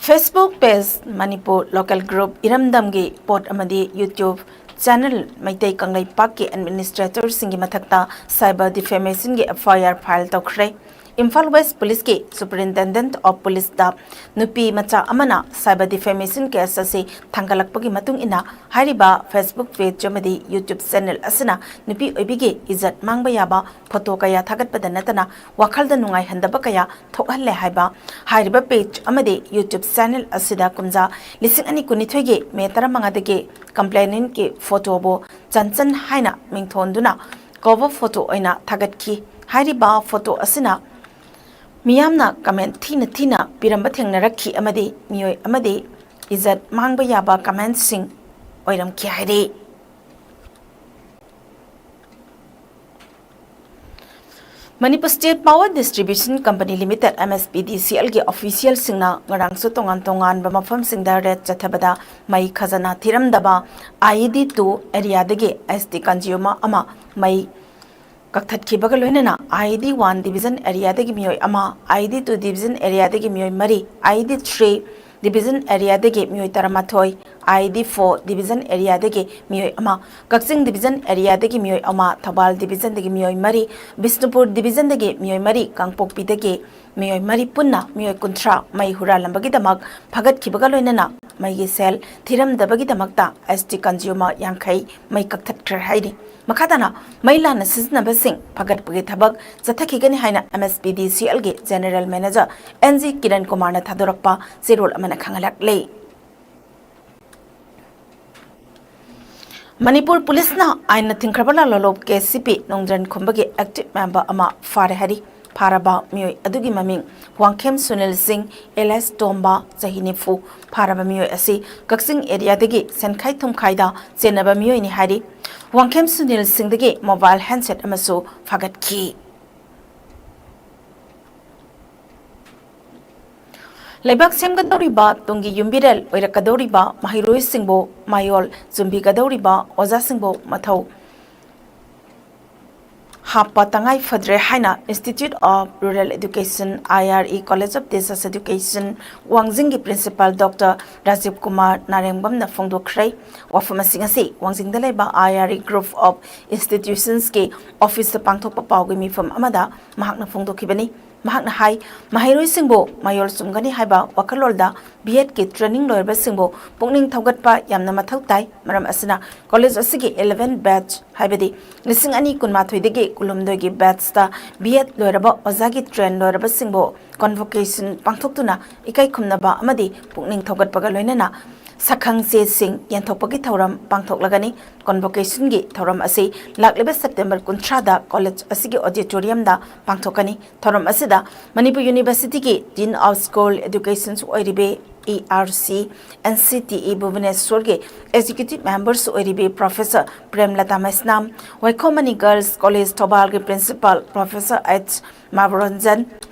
Facebook page Manipur local group ꯏꯔꯝꯗꯝꯒꯤ ꯄꯣꯠ ꯑꯃꯗꯤ YouTube channel ꯃꯩꯇꯩ ꯀꯪꯂꯩꯄꯥꯛꯀꯤ administratorꯁꯤꯡꯒꯤ ꯃꯊꯛꯇ cyber defamationꯒꯤ FIR file ꯇꯧꯈ꯭ꯔꯦ꯫ ꯏꯝꯐꯥꯜ West Policeꯀꯤ Superintendent of Policeꯇ ꯅꯨꯄꯤ ꯃꯆꯥ ꯑꯃꯅ cyber defamation case ꯑꯁꯤ ꯊꯥꯡꯒꯠꯂꯛꯄꯒꯤ ꯃꯇꯨꯡ ꯏꯟꯅ ꯍꯥꯏꯔꯤꯕ Facebook page ꯑꯃꯗꯤ YouTube channel ꯑꯁꯤꯅ ꯅꯨꯄꯤ ꯑꯣꯏꯕꯤꯒꯤ ꯏꯖꯠ ꯃꯥꯡꯕ ꯌꯥꯕ photo ꯀꯌꯥ ꯊꯥꯒꯠꯄꯗ ꯅꯠꯇꯅ ꯋꯥꯈꯜꯗ ꯅꯨꯡꯉꯥꯏꯍꯟꯗꯕ ꯀꯌꯥ ꯊꯣꯛꯍꯜꯂꯦ ꯍꯥꯏꯕ ꯍꯥꯏꯔꯤꯕ page ꯑꯃꯗꯤ YouTube channel ꯑꯁꯤꯗ ꯀꯨꯝꯖꯥ ꯂꯤꯁꯤꯡ ꯑꯅꯤ ꯀꯨꯟꯅꯤꯊꯣꯏꯒꯤ ꯃꯦ ꯇꯔꯥꯃꯉꯥꯗꯒꯤ complainantꯀꯤ photoꯕꯨ ꯆꯟꯆꯟ ꯍꯥꯏꯅ ꯃꯤꯡꯊꯣꯟꯗꯨꯅ cover photo ꯑꯣꯏꯅ ꯊꯥꯒꯠꯈꯤ꯫ ꯍꯥꯏꯔꯤꯕ photo ꯑꯁꯤꯅ ꯃꯤꯌꯥꯝꯅ comment ꯊꯤꯅ ꯊꯤꯅ ꯄꯤꯔꯝꯕ ꯊꯦꯡꯅꯔꯛꯈꯤ ꯑꯃꯗꯤ ꯃꯤꯑꯣꯏ ꯑꯃꯗꯤ ꯏꯖꯠ ꯃꯥꯡꯕ ꯌꯥꯕ commentꯁꯤꯡ ꯑꯣꯏꯔꯝꯈꯤ ꯍꯥꯏꯔꯤ꯫ Manipur State Power Distribution Company Limited, MSPDCLꯒꯤ officialꯁꯤꯡꯅ ꯉꯔꯥꯡꯁꯨ ꯇꯣꯉꯥꯟ ꯇꯣꯉꯥꯟꯕ ꯃꯐꯝꯁꯤꯡꯗ raid ꯆꯠꯊꯕꯗ ꯃꯩ ꯈꯖꯅꯥ ꯊꯤꯔꯝꯗꯕ IED two areaꯗꯒꯤ ST consumer ꯑꯃ ꯃꯩ ꯀꯛꯊꯠꯈꯤꯕꯒ ꯂꯣꯏꯅꯅ IED one division areaꯗꯒꯤ ꯃꯤꯑꯣꯏ ꯑꯃ, IED two division areaꯗꯒꯤ ꯃꯤꯑꯣꯏ ꯃꯔꯤ, IED three division areaꯗꯒꯤ ꯃꯤꯑꯣꯏ ꯇꯔꯥꯃꯥꯊꯣꯏ, IED four division areaꯗꯒꯤ ꯃꯤꯑꯣꯏ ꯑꯃ, ꯀꯛꯆꯤꯡ division areaꯗꯒꯤ ꯃꯤꯑꯣꯏ ꯑꯃ, ꯊꯧꯕꯥꯜ divisionꯗꯒꯤ ꯃꯤꯑꯣꯏ ꯃꯔꯤ, ꯕꯤꯁꯅꯨꯄꯨꯔ divisionꯗꯒꯤ ꯃꯤꯑꯣꯏ ꯃꯔꯤ, ꯀꯥꯡꯄꯣꯛꯄꯤꯗꯒꯤ ꯃꯤꯑꯣꯏ ꯃꯔꯤ, ꯄꯨꯟꯅ ꯃꯤꯑꯣꯏ ꯀꯨꯟꯊ꯭ꯔꯥ ꯃꯩ ꯍꯨꯔꯥꯜꯂꯝꯕꯒꯤꯗꯃꯛ ꯐꯒꯠꯈꯤꯕꯒ ꯂꯣꯏꯅꯅ ꯃꯩꯒꯤ ꯁꯦꯜ ꯊꯤꯔꯝꯗꯕꯒꯤꯗꯃꯛꯇ ST consumer ꯌꯥꯡꯈꯩ ꯃꯩ ꯀꯛꯊꯠꯈ꯭ꯔꯦ ꯍꯥꯏꯔꯤ꯫ ꯃꯈꯥ ꯇꯥꯅ ꯃꯩ ꯂꯥꯟꯅ ꯁꯤꯖꯤꯟꯅꯕꯁꯤꯡ ꯐꯒꯠꯄꯒꯤ ꯊꯕꯛ ꯆꯠꯊꯈꯤꯒꯅꯤ ꯍꯥꯏꯅ MSPDCLꯒꯤ General Manager NG ꯀꯤꯔꯟ ꯀꯨꯃꯥꯔꯅ ꯊꯥꯗꯣꯔꯛꯄ ꯆꯦꯔꯣꯜ ꯑꯃꯅ ꯈꯪꯍꯜꯂꯛꯂꯤ꯫ ꯃꯅꯤꯄꯨꯔ ꯄꯨꯂꯤꯁꯅ ꯑꯥꯏꯟꯅ ꯊꯤꯡꯈ꯭ꯔꯕ ꯂꯥꯜꯂꯣꯂꯣꯞ KCP ꯅꯣꯡꯗ꯭ꯔꯟ ꯈꯨꯝꯕꯒꯤ active member ꯑꯃ ꯐꯥꯔꯦ ꯍꯥꯏꯔꯤ꯫ ꯐꯥꯔꯕ ꯃꯤꯑꯣꯏ ꯑꯗꯨꯒꯤ ꯃꯃꯤꯡ ꯋꯥꯡꯈꯦꯝ ꯁꯨꯅꯤꯜ ꯁꯤꯡ alias ꯇꯣꯝꯕ, ꯆꯍꯤ ꯅꯤꯐꯨ꯫ ꯐꯥꯔꯕ ꯃꯤꯑꯣꯏ ꯑꯁꯤ ꯀꯛꯆꯤꯡ areaꯗꯒꯤ ꯁꯦꯟꯈꯥꯏ ꯊꯨꯝꯈꯥꯏꯗ ꯆꯦꯟꯅꯕ ꯃꯤꯑꯣꯏꯅꯤ ꯍꯥꯏꯔꯤ꯫ ꯋꯥꯡꯈꯦꯝ ꯁꯨꯅꯤꯜ ꯁꯤꯡꯗꯒꯤ mobile handset ꯑꯃꯁꯨ ꯐꯥꯒꯠꯈꯤ꯫ ꯂꯩꯕꯥꯛ ꯁꯦꯝꯒꯗꯧꯔꯤꯕ ꯇꯨꯡꯒꯤ ꯌꯨꯝꯕꯤꯔꯦꯜ ꯑꯣꯏꯔꯛꯀꯗꯧꯔꯤꯕ ꯃꯍꯩꯔꯣꯏꯁꯤꯡꯕꯨ ꯃꯌꯣꯜ ꯆꯨꯝꯕꯤꯒꯗꯧꯔꯤꯕ ꯑꯣꯖꯥꯁꯤꯡꯕꯨ ꯃꯊꯧ ꯍꯥꯞꯄ ꯇꯉꯥꯏ ꯐꯗ꯭ꯔꯦ ꯍꯥꯏꯅ Institute of Rural Education, I R E, College of Teachers Education, ꯋꯥꯡꯖꯤꯡꯒꯤ Principal Doctor Rajiv Kumar ꯅꯥꯔꯦꯡꯕꯝꯅ ꯐꯣꯡꯗꯣꯛꯈ꯭ꯔꯦ꯫ ꯋꯥꯐꯝ ꯑꯁꯤ ꯉꯁꯤ ꯋꯥꯡꯖꯤꯡꯗ ꯂꯩꯕ I R E Group of Institutionsꯀꯤ officeꯇ ꯄꯥꯡꯊꯣꯛꯄ ꯄꯥꯎꯒꯤ ꯃꯤꯐꯝ ꯑꯃꯗ ꯃꯍꯥꯛꯅ ꯐꯣꯡꯗꯣꯛꯈꯤꯕꯅꯤ꯫ ꯃꯍꯥꯛꯅ ꯍꯥꯏ, ꯃꯍꯩꯔꯣꯏꯁꯤꯡꯕꯨ ꯃꯌꯣꯜ ꯆꯨꯝꯒꯅꯤ ꯍꯥꯏꯕ ꯋꯥꯈꯜꯂꯣꯟꯗ B.Edꯀꯤ training ꯂꯣꯏꯔꯕꯁꯤꯡꯕꯨ ꯄꯨꯛꯅꯤꯡ ꯊꯧꯒꯠꯄ ꯌꯥꯝꯅ ꯃꯊꯧ ꯇꯥꯏ꯫ ꯃꯔꯝ ꯑꯁꯤꯅ college ꯑꯁꯤꯒꯤ eleven batch, ꯍꯥꯏꯕꯗꯤ ꯂꯤꯁꯤꯡ ꯑꯅꯤ ꯀꯨꯟꯃꯥꯊꯣꯏꯗꯒꯤ ꯀꯨꯟꯍꯨꯝꯗꯣꯏꯒꯤ batchꯇ B.Ed ꯂꯣꯏꯔꯕ ꯑꯣꯖꯥꯒꯤ train ꯂꯣꯏꯔꯕꯁꯤꯡꯕꯨ convocation ꯄꯥꯡꯊꯣꯛꯇꯨꯅ ꯏꯀꯥꯏ ꯈꯨꯝꯅꯕ ꯑꯃꯗꯤ ꯄꯨꯛꯅꯤꯡ ꯊꯧꯒꯠꯄꯒ ꯂꯣꯏꯅꯅ ꯁꯛꯈꯪ ꯆꯦꯁꯤꯡ ꯌꯦꯟꯊꯣꯛꯄꯒꯤ ꯊꯧꯔꯝ ꯄꯥꯡꯊꯣꯛꯂꯒꯅꯤ꯫ Convocationꯒꯤ ꯊꯧꯔꯝ ꯑꯁꯤ ꯂꯥꯛꯂꯤꯕ September ꯀꯨꯟꯊ꯭ꯔꯥꯗ college ꯑꯁꯤꯒꯤ auditoriumꯗ ꯄꯥꯡꯊꯣꯛꯀꯅꯤ꯫ ꯊꯧꯔꯝ ꯑꯁꯤꯗ Manipur Universityꯒꯤ Dean of School Educationꯁꯨ ꯑꯣꯏꯔꯤꯕꯤ, E R C, N C T E ꯚꯨꯕꯅꯦꯁ꯭ꯋꯔꯒꯤ Executive Memberꯁꯨ ꯑꯣꯏꯔꯤꯕꯤ Professor Premlata Meisnam, Waikhom Mani Girls College ꯊꯧꯕꯥꯜꯒꯤ Principal Professor H ꯃꯥꯕꯔꯣꯟꯖꯟ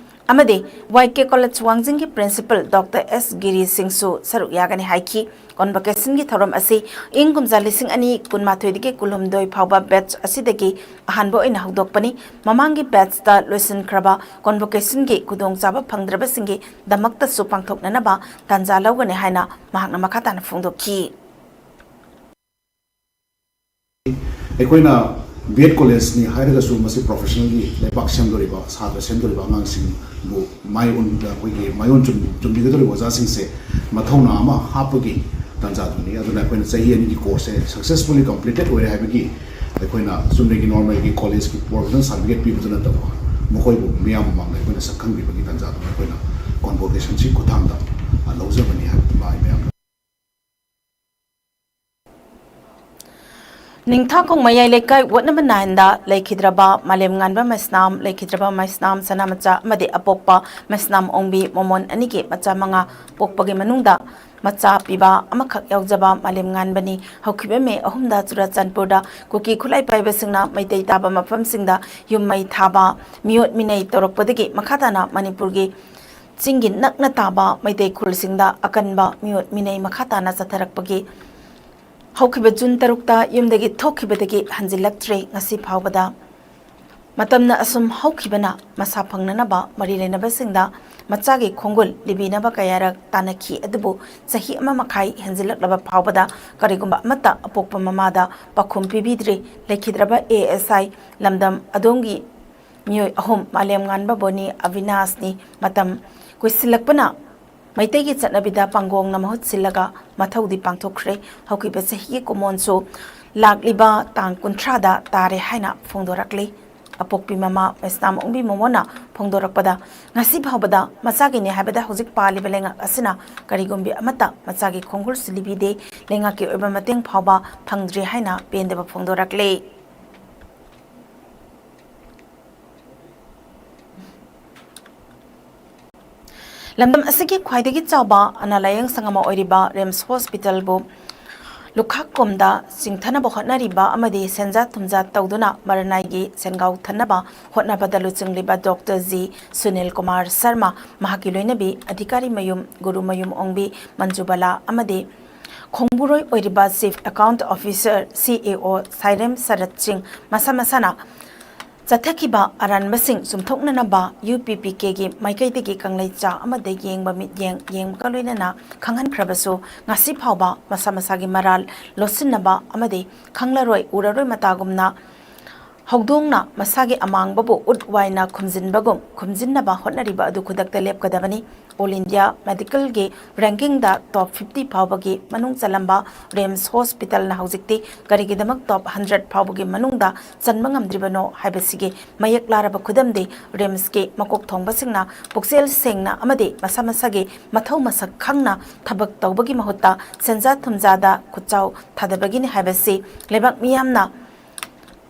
ꯑꯃꯗꯤ Y K College ꯋꯥꯡꯖꯤꯡꯒꯤ Principal Doctor S ꯒꯤꯔꯤ ꯁꯤꯡꯁꯨ ꯁꯔꯨꯛ ꯌꯥꯒꯅꯤ ꯍꯥꯏꯈꯤ꯫ Convocationꯒꯤ ꯊꯧꯔꯝ ꯑꯁꯤ ꯏꯪ ꯀꯨꯝꯖꯥ ꯂꯤꯁꯤꯡ ꯑꯅꯤ ꯀꯨꯟꯃꯥꯊꯣꯏꯗꯒꯤ ꯀꯨꯟꯍꯨꯝꯗꯣꯏ ꯐꯥꯎꯕ batch ꯑꯁꯤꯗꯒꯤ ꯑꯍꯥꯟꯕ ꯑꯣꯏꯅ ꯍꯧꯗꯣꯛꯄꯅꯤ꯫ ꯃꯃꯥꯡꯒꯤ batchꯇ ꯂꯣꯏꯁꯤꯟꯈ꯭ꯔꯕ convocationꯒꯤ ꯈꯨꯗꯣꯡꯆꯥꯕ ꯐꯪꯗ꯭ꯔꯕꯁꯤꯡꯒꯤ ꯗꯃꯛꯇꯁꯨ ꯄꯥꯡꯊꯣꯛꯅꯅꯕ ꯇꯥꯟꯖꯥ ꯂꯧꯒꯅꯤ ꯍꯥꯏꯅ ꯃꯍꯥꯛꯅ ꯃꯈꯥ ꯇꯥꯅ ꯐꯣꯡꯗꯣꯛꯈꯤ꯫ ꯑꯩꯈꯣꯏꯅ B.Ed Collegeꯅꯤ ꯍꯥꯏꯔꯒꯁꯨ ꯃꯁꯤ professionalꯒꯤ ꯂꯩꯕꯥꯛ ꯁꯦꯝꯗꯣꯔꯤꯕ, ꯁꯥꯇ꯭ꯔ ꯁꯦꯝꯗꯣꯔꯤꯕ ꯑꯉꯥꯡꯁꯤꯡꯕꯨ ꯃꯥꯏ ꯑꯣꯟ-, ꯑꯩꯈꯣꯏꯒꯤ ꯃꯥꯏꯑꯣꯟ ꯆꯨꯝ-, ꯆꯨꯝꯕꯤꯒꯗꯧꯔꯤꯕ ꯑꯣꯖꯥꯁꯤꯡꯁꯦ ꯃꯊꯧꯅꯥ ꯑꯃ ꯍꯥꯞꯄꯒꯤ ꯇꯥꯟꯖꯥꯗꯨꯅꯤ꯫ ꯑꯗꯨꯅ ꯑꯩꯈꯣꯏꯅ ꯆꯍꯤ ꯑꯅꯤꯒꯤ courseꯁꯦ successfully completed ꯑꯣꯏꯔꯦ ꯍꯥꯏꯕꯒꯤ ꯑꯩꯈꯣꯏꯅ ꯆꯨꯝꯅꯒꯤ normalꯒꯤ collegeꯀꯤ professional certificate ꯄꯤꯕꯗꯨ ꯅꯠꯇꯕ, ꯃꯈꯣꯏꯕꯨ ꯃꯤꯌꯥꯝ ꯃꯃꯥꯡꯗ ꯑꯩꯈꯣꯏꯅ ꯁꯛ ꯈꯪꯕꯤꯕꯒꯤ ꯇꯥꯟꯖꯥꯗꯨꯅ ꯑꯩꯈꯣꯏꯅ convocationꯁꯤ ꯈꯨꯠꯊꯥꯡꯗ, ꯑ, ꯂꯧꯖꯕꯅꯤ ꯍꯥꯏꯕꯗꯨꯃ ꯑꯩ ꯃꯌꯥꯝꯗ ꯅꯤꯡꯊꯥꯈꯣꯡ ꯃꯌꯥꯏ ꯂꯩꯀꯥꯏ ward number nineꯗ ꯂꯩꯈꯤꯗ꯭ꯔꯕ ꯃꯥꯂꯦꯝꯉꯥꯟꯕ ꯃꯩꯁꯅꯥꯝ, ꯂꯩꯈꯤꯗ꯭ꯔꯕ ꯃꯩꯁꯅꯥꯝ ꯁꯅꯥꯃꯆꯥ ꯑꯃꯗꯤ ꯑꯄꯣꯛꯄ ꯃꯩꯁꯅꯥꯝ ꯑꯣꯡꯕꯤ ꯃꯣꯃꯣꯟ ꯑꯅꯤꯒꯤ ꯃꯆꯥ ꯃꯉꯥ ꯄꯣꯛꯄꯒꯤ ꯃꯅꯨꯡꯗ ꯃꯆꯥ ꯄꯤꯕ ꯑꯃꯈꯛ ꯌꯥꯎꯖꯕ ꯃꯥꯂꯦꯝꯉꯥꯟꯕꯅꯤ꯫ ꯍꯧꯈꯤꯕ ꯃꯦ ꯑꯍꯨꯝꯗ ꯆꯨꯔꯆꯥꯟꯄꯨꯔꯗ ꯀꯨꯀꯤ ꯈꯨꯠꯂꯥꯏ ꯄꯥꯏꯕꯁꯤꯡꯅ ꯃꯩꯇꯩ ꯇꯥꯕ ꯃꯐꯝꯁꯤꯡꯗ ꯌꯨꯝ ꯃꯩ ꯊꯥꯕ, ꯃꯤꯑꯣꯠ ꯃꯤꯅꯩ ꯇꯧꯔꯛꯄꯗꯒꯤ ꯃꯈꯥ ꯇꯥꯅ ꯃꯅꯤꯄꯨꯔꯒꯤ ꯆꯤꯡꯒꯤ ꯅꯛꯅ ꯇꯥꯕ ꯃꯩꯇꯩ ꯈꯨꯜꯁꯤꯡꯗ ꯑꯀꯟꯕ ꯃꯤꯑꯣꯠ ꯃꯤꯅꯩ ꯃꯈꯥ ꯇꯥꯅ ꯆꯠꯊꯔꯛꯄꯒꯤ ꯍꯧꯈꯤꯕ ꯖꯨꯟ ꯇꯔꯨꯛꯇ ꯌꯨꯝꯗꯒꯤ ꯊꯣꯛꯈꯤꯕꯗꯒꯤ ꯍꯟꯖꯤꯜꯂꯛꯇ꯭ꯔꯦ꯫ ꯉꯁꯤ ꯐꯥꯎꯕꯗ ꯃꯇꯝꯅ ꯑꯁꯨꯝ ꯍꯧꯈꯤꯕꯅ ꯃꯁꯥ ꯐꯪꯅꯅꯕ ꯃꯔꯤ ꯂꯩꯅꯕꯁꯤꯡꯗ ꯃꯆꯥꯒꯤ ꯈꯣꯡꯒꯨꯜ ꯂꯤꯕꯤꯅꯕ ꯀꯌꯥꯔꯛ ꯇꯥꯟꯅꯈꯤ, ꯑꯗꯨꯕꯨ ꯆꯍꯤ ꯑꯃ ꯃꯈꯥꯏ ꯍꯦꯟꯖꯤꯜꯂꯛꯂꯕ ꯐꯥꯎꯕꯗ ꯀꯔꯤꯒꯨꯝꯕ ꯑꯃꯠꯇ ꯑꯄꯣꯛꯄ ꯃꯃꯥꯗ ꯄꯥꯎꯈꯨꯝ ꯄꯤꯕꯤꯗ꯭ꯔꯤ꯫ ꯂꯩꯈꯤꯗ꯭ꯔꯕ ꯑꯦ ꯑꯦꯁ ꯑꯥꯏ ꯂꯝꯗꯝ ꯑꯗꯣꯝꯒꯤ ꯃꯤꯑꯣꯏ ꯑꯍꯨꯝ, ꯃꯥꯂꯦꯝꯉꯥꯟꯕ ꯕꯣꯅꯤ, ꯑꯕꯤꯅꯥꯁꯅꯤ꯫ ꯃꯇꯝ ꯀꯨꯏꯁꯤꯜꯂꯛꯄꯅ ꯃꯩꯇꯩꯒꯤ ꯆꯠꯅꯕꯤꯗ ꯄꯥꯡꯒꯣꯡꯅ ꯃꯍꯨꯠ ꯁꯤꯜꯂꯒ ꯃꯊꯧꯗꯤ ꯄꯥꯡꯊꯣꯛꯈ꯭ꯔꯦ꯫ ꯍꯧꯈꯤꯕ ꯆꯍꯤꯒꯤ ꯀꯨꯝꯑꯣꯟꯁꯨ ꯂꯥꯛꯂꯤꯕ ꯇꯥꯡ ꯀꯨꯟꯊ꯭ꯔꯥꯗ ꯇꯥꯔꯦ ꯍꯥꯏꯅ ꯐꯣꯡꯗꯣꯔꯛꯂꯤ꯫ ꯑꯄꯣꯛꯄꯤ ꯃꯃꯥ ꯃꯩꯁꯅꯥꯝ ꯑꯣꯡꯕꯤ ꯃꯣꯃꯣꯟꯅ ꯐꯣꯡꯗꯣꯔꯛꯄꯗ, ꯉꯁꯤ ꯐꯥꯎꯕꯗ ꯃꯆꯥꯒꯤꯅꯤ ꯍꯥꯏꯕꯗ ꯍꯧꯖꯤꯛ ꯄꯥꯜꯂꯤꯕ ꯂꯩꯉꯥꯛ ꯑꯁꯤꯅ ꯀꯔꯤꯒꯨꯝꯕꯤ ꯑꯃꯠꯇ ꯃꯆꯥꯒꯤ ꯈꯣꯡꯒꯨꯜꯁꯨ ꯂꯤꯕꯤꯗꯦ꯫ ꯂꯩꯉꯥꯛꯀꯤ ꯑꯣꯏꯕ ꯃꯇꯦꯡ ꯐꯥꯎꯕ ꯐꯪꯗ꯭ꯔꯤ ꯍꯥꯏꯅ ꯄꯦꯟꯗꯕ ꯐꯣꯡꯗꯣꯔꯛꯂꯤ꯫ ꯂꯝꯗꯝ ꯑꯁꯤꯒꯤ ꯈ꯭ꯋꯥꯏꯗꯒꯤ ꯆꯥꯎꯕ ꯑꯅꯥ ꯂꯥꯌꯦꯡ ꯁꯪ ꯑꯃ ꯑꯣꯏꯔꯤꯕ ꯔꯤꯝꯁ ꯍꯣꯁꯄꯤꯇꯥꯜꯕꯨ ꯂꯨꯈꯥꯛ ꯀꯣꯝꯗ ꯆꯤꯡꯊꯅꯕ ꯍꯣꯠꯅꯔꯤꯕ ꯑꯃꯗꯤ ꯁꯦꯟꯖꯥ ꯊꯨꯝꯖꯥ ꯇꯧꯗꯨꯅ ꯃꯔꯅꯥꯏꯒꯤ ꯁꯦꯟꯒꯥꯎ ꯊꯟꯅꯕ ꯍꯣꯠꯅꯕꯗ ꯂꯨꯆꯤꯡꯂꯤꯕ ꯗꯣꯛꯇꯔ ꯖꯤ ꯁꯨꯅꯤꯜ ꯀꯨꯃꯥꯔ ꯁꯔꯃ, ꯃꯍꯥꯛꯀꯤ ꯂꯣꯏꯅꯕꯤ ꯑꯙꯤꯀꯥꯔꯤ ꯃꯌꯨꯝ ꯒꯨꯔꯨꯃꯌꯨꯝ ꯑꯣꯡꯕꯤ ꯃꯟꯖꯨꯕꯂꯥ ꯑꯃꯗꯤ ꯈꯣꯡꯕꯨꯔꯣꯏ ꯑꯣꯏꯔꯤꯕ ꯆꯤꯐ ꯑꯦꯀꯥꯎꯟꯠ ꯑꯣꯐꯤꯁꯥꯔ, ꯁꯤ ꯑꯦ ꯑꯣ, ꯁꯥꯏꯔꯦꯝ ꯁꯔꯠ ꯁꯤꯡ ꯃꯁꯥ ꯃꯁꯥꯅ ꯆꯠꯊꯈꯤꯕ ꯑꯔꯥꯟꯕꯁꯤꯡ ꯆꯨꯝꯊꯣꯛꯅꯅꯕ ꯌꯨ ꯄꯤ ꯄꯤ ꯀꯦꯒꯤ ꯃꯥꯏꯀꯩꯗꯒꯤ ꯀꯪꯂꯩꯆꯥ ꯑꯃꯗ ꯌꯦꯡꯕ ꯃꯤꯠꯌꯦꯡ ꯌꯦꯡꯕꯒ ꯂꯣꯏꯅꯅ ꯈꯪꯍꯟꯈ꯭ꯔꯕꯁꯨ, ꯉꯁꯤ ꯐꯥꯎꯕ ꯃꯁꯥ ꯃꯁꯥꯒꯤ ꯃꯔꯥꯜ ꯂꯣꯠꯁꯤꯟꯅꯕ ꯑꯃꯗꯤ ꯈꯪꯂꯔꯣꯏ ꯎꯔꯔꯣꯏ ꯃꯇꯥꯒꯨꯝꯅ ꯍꯧꯗꯣꯡꯅ ꯃꯁꯥꯒꯤ ꯑꯃꯥꯡꯕꯕꯨ ꯎꯠ ꯋꯥꯏꯅ ꯈꯨꯝꯖꯤꯟꯕꯒꯨꯝ ꯈꯨꯝꯖꯤꯟꯅꯕ ꯍꯣꯠꯅꯔꯤꯕ ꯑꯗꯨ ꯈꯨꯗꯛꯇ ꯂꯦꯞꯀꯗꯕꯅꯤ꯫ ꯑꯣꯜ ꯏꯟꯗꯤꯌꯥ ꯃꯦꯗꯤꯀꯦꯜꯒꯤ ꯔꯦꯡꯀꯤꯡꯗ ꯇꯣꯞ ꯐꯤꯐꯇꯤ ꯐꯥꯎꯕꯒꯤ ꯃꯅꯨꯡ ꯆꯜꯂꯝꯕ ꯔꯤꯝꯁ ꯍꯣꯁꯄꯤꯇꯥꯜꯅ ꯍꯧꯖꯤꯛꯇꯤ ꯀꯔꯤꯒꯤꯗꯃꯛ ꯇꯣꯞ ꯍꯟꯗ꯭ꯔꯦꯠ ꯐꯥꯎꯕꯒꯤ ꯃꯅꯨꯡꯗ ꯆꯟꯕ ꯉꯝꯗ꯭ꯔꯤꯕꯅꯣ ꯍꯥꯏꯕꯁꯤꯒꯤ ꯃꯌꯦꯛ ꯂꯥꯔꯕ ꯈꯨꯗꯝꯗꯤ ꯔꯤꯝꯁꯀꯤ ꯃꯀꯣꯛ ꯊꯣꯡꯕꯁꯤꯡꯅ ꯄꯨꯛꯆꯦꯜ ꯁꯦꯡꯅ ꯑꯃꯗꯤ ꯃꯁꯥ ꯃꯁꯥꯒꯤ ꯃꯊꯧ ꯃꯁꯛ ꯈꯪꯅ ꯊꯕꯛ ꯇꯧꯕꯒꯤ ꯃꯍꯨꯠꯇ ꯁꯦꯟꯖꯥ ꯊꯨꯝꯖꯥꯗ ꯈꯨꯠꯆꯥꯎ ꯊꯥꯗꯕꯒꯤꯅꯤ ꯍꯥꯏꯕꯁꯤ ꯂꯩꯕꯥꯛ ꯃꯤꯌꯥꯝꯅ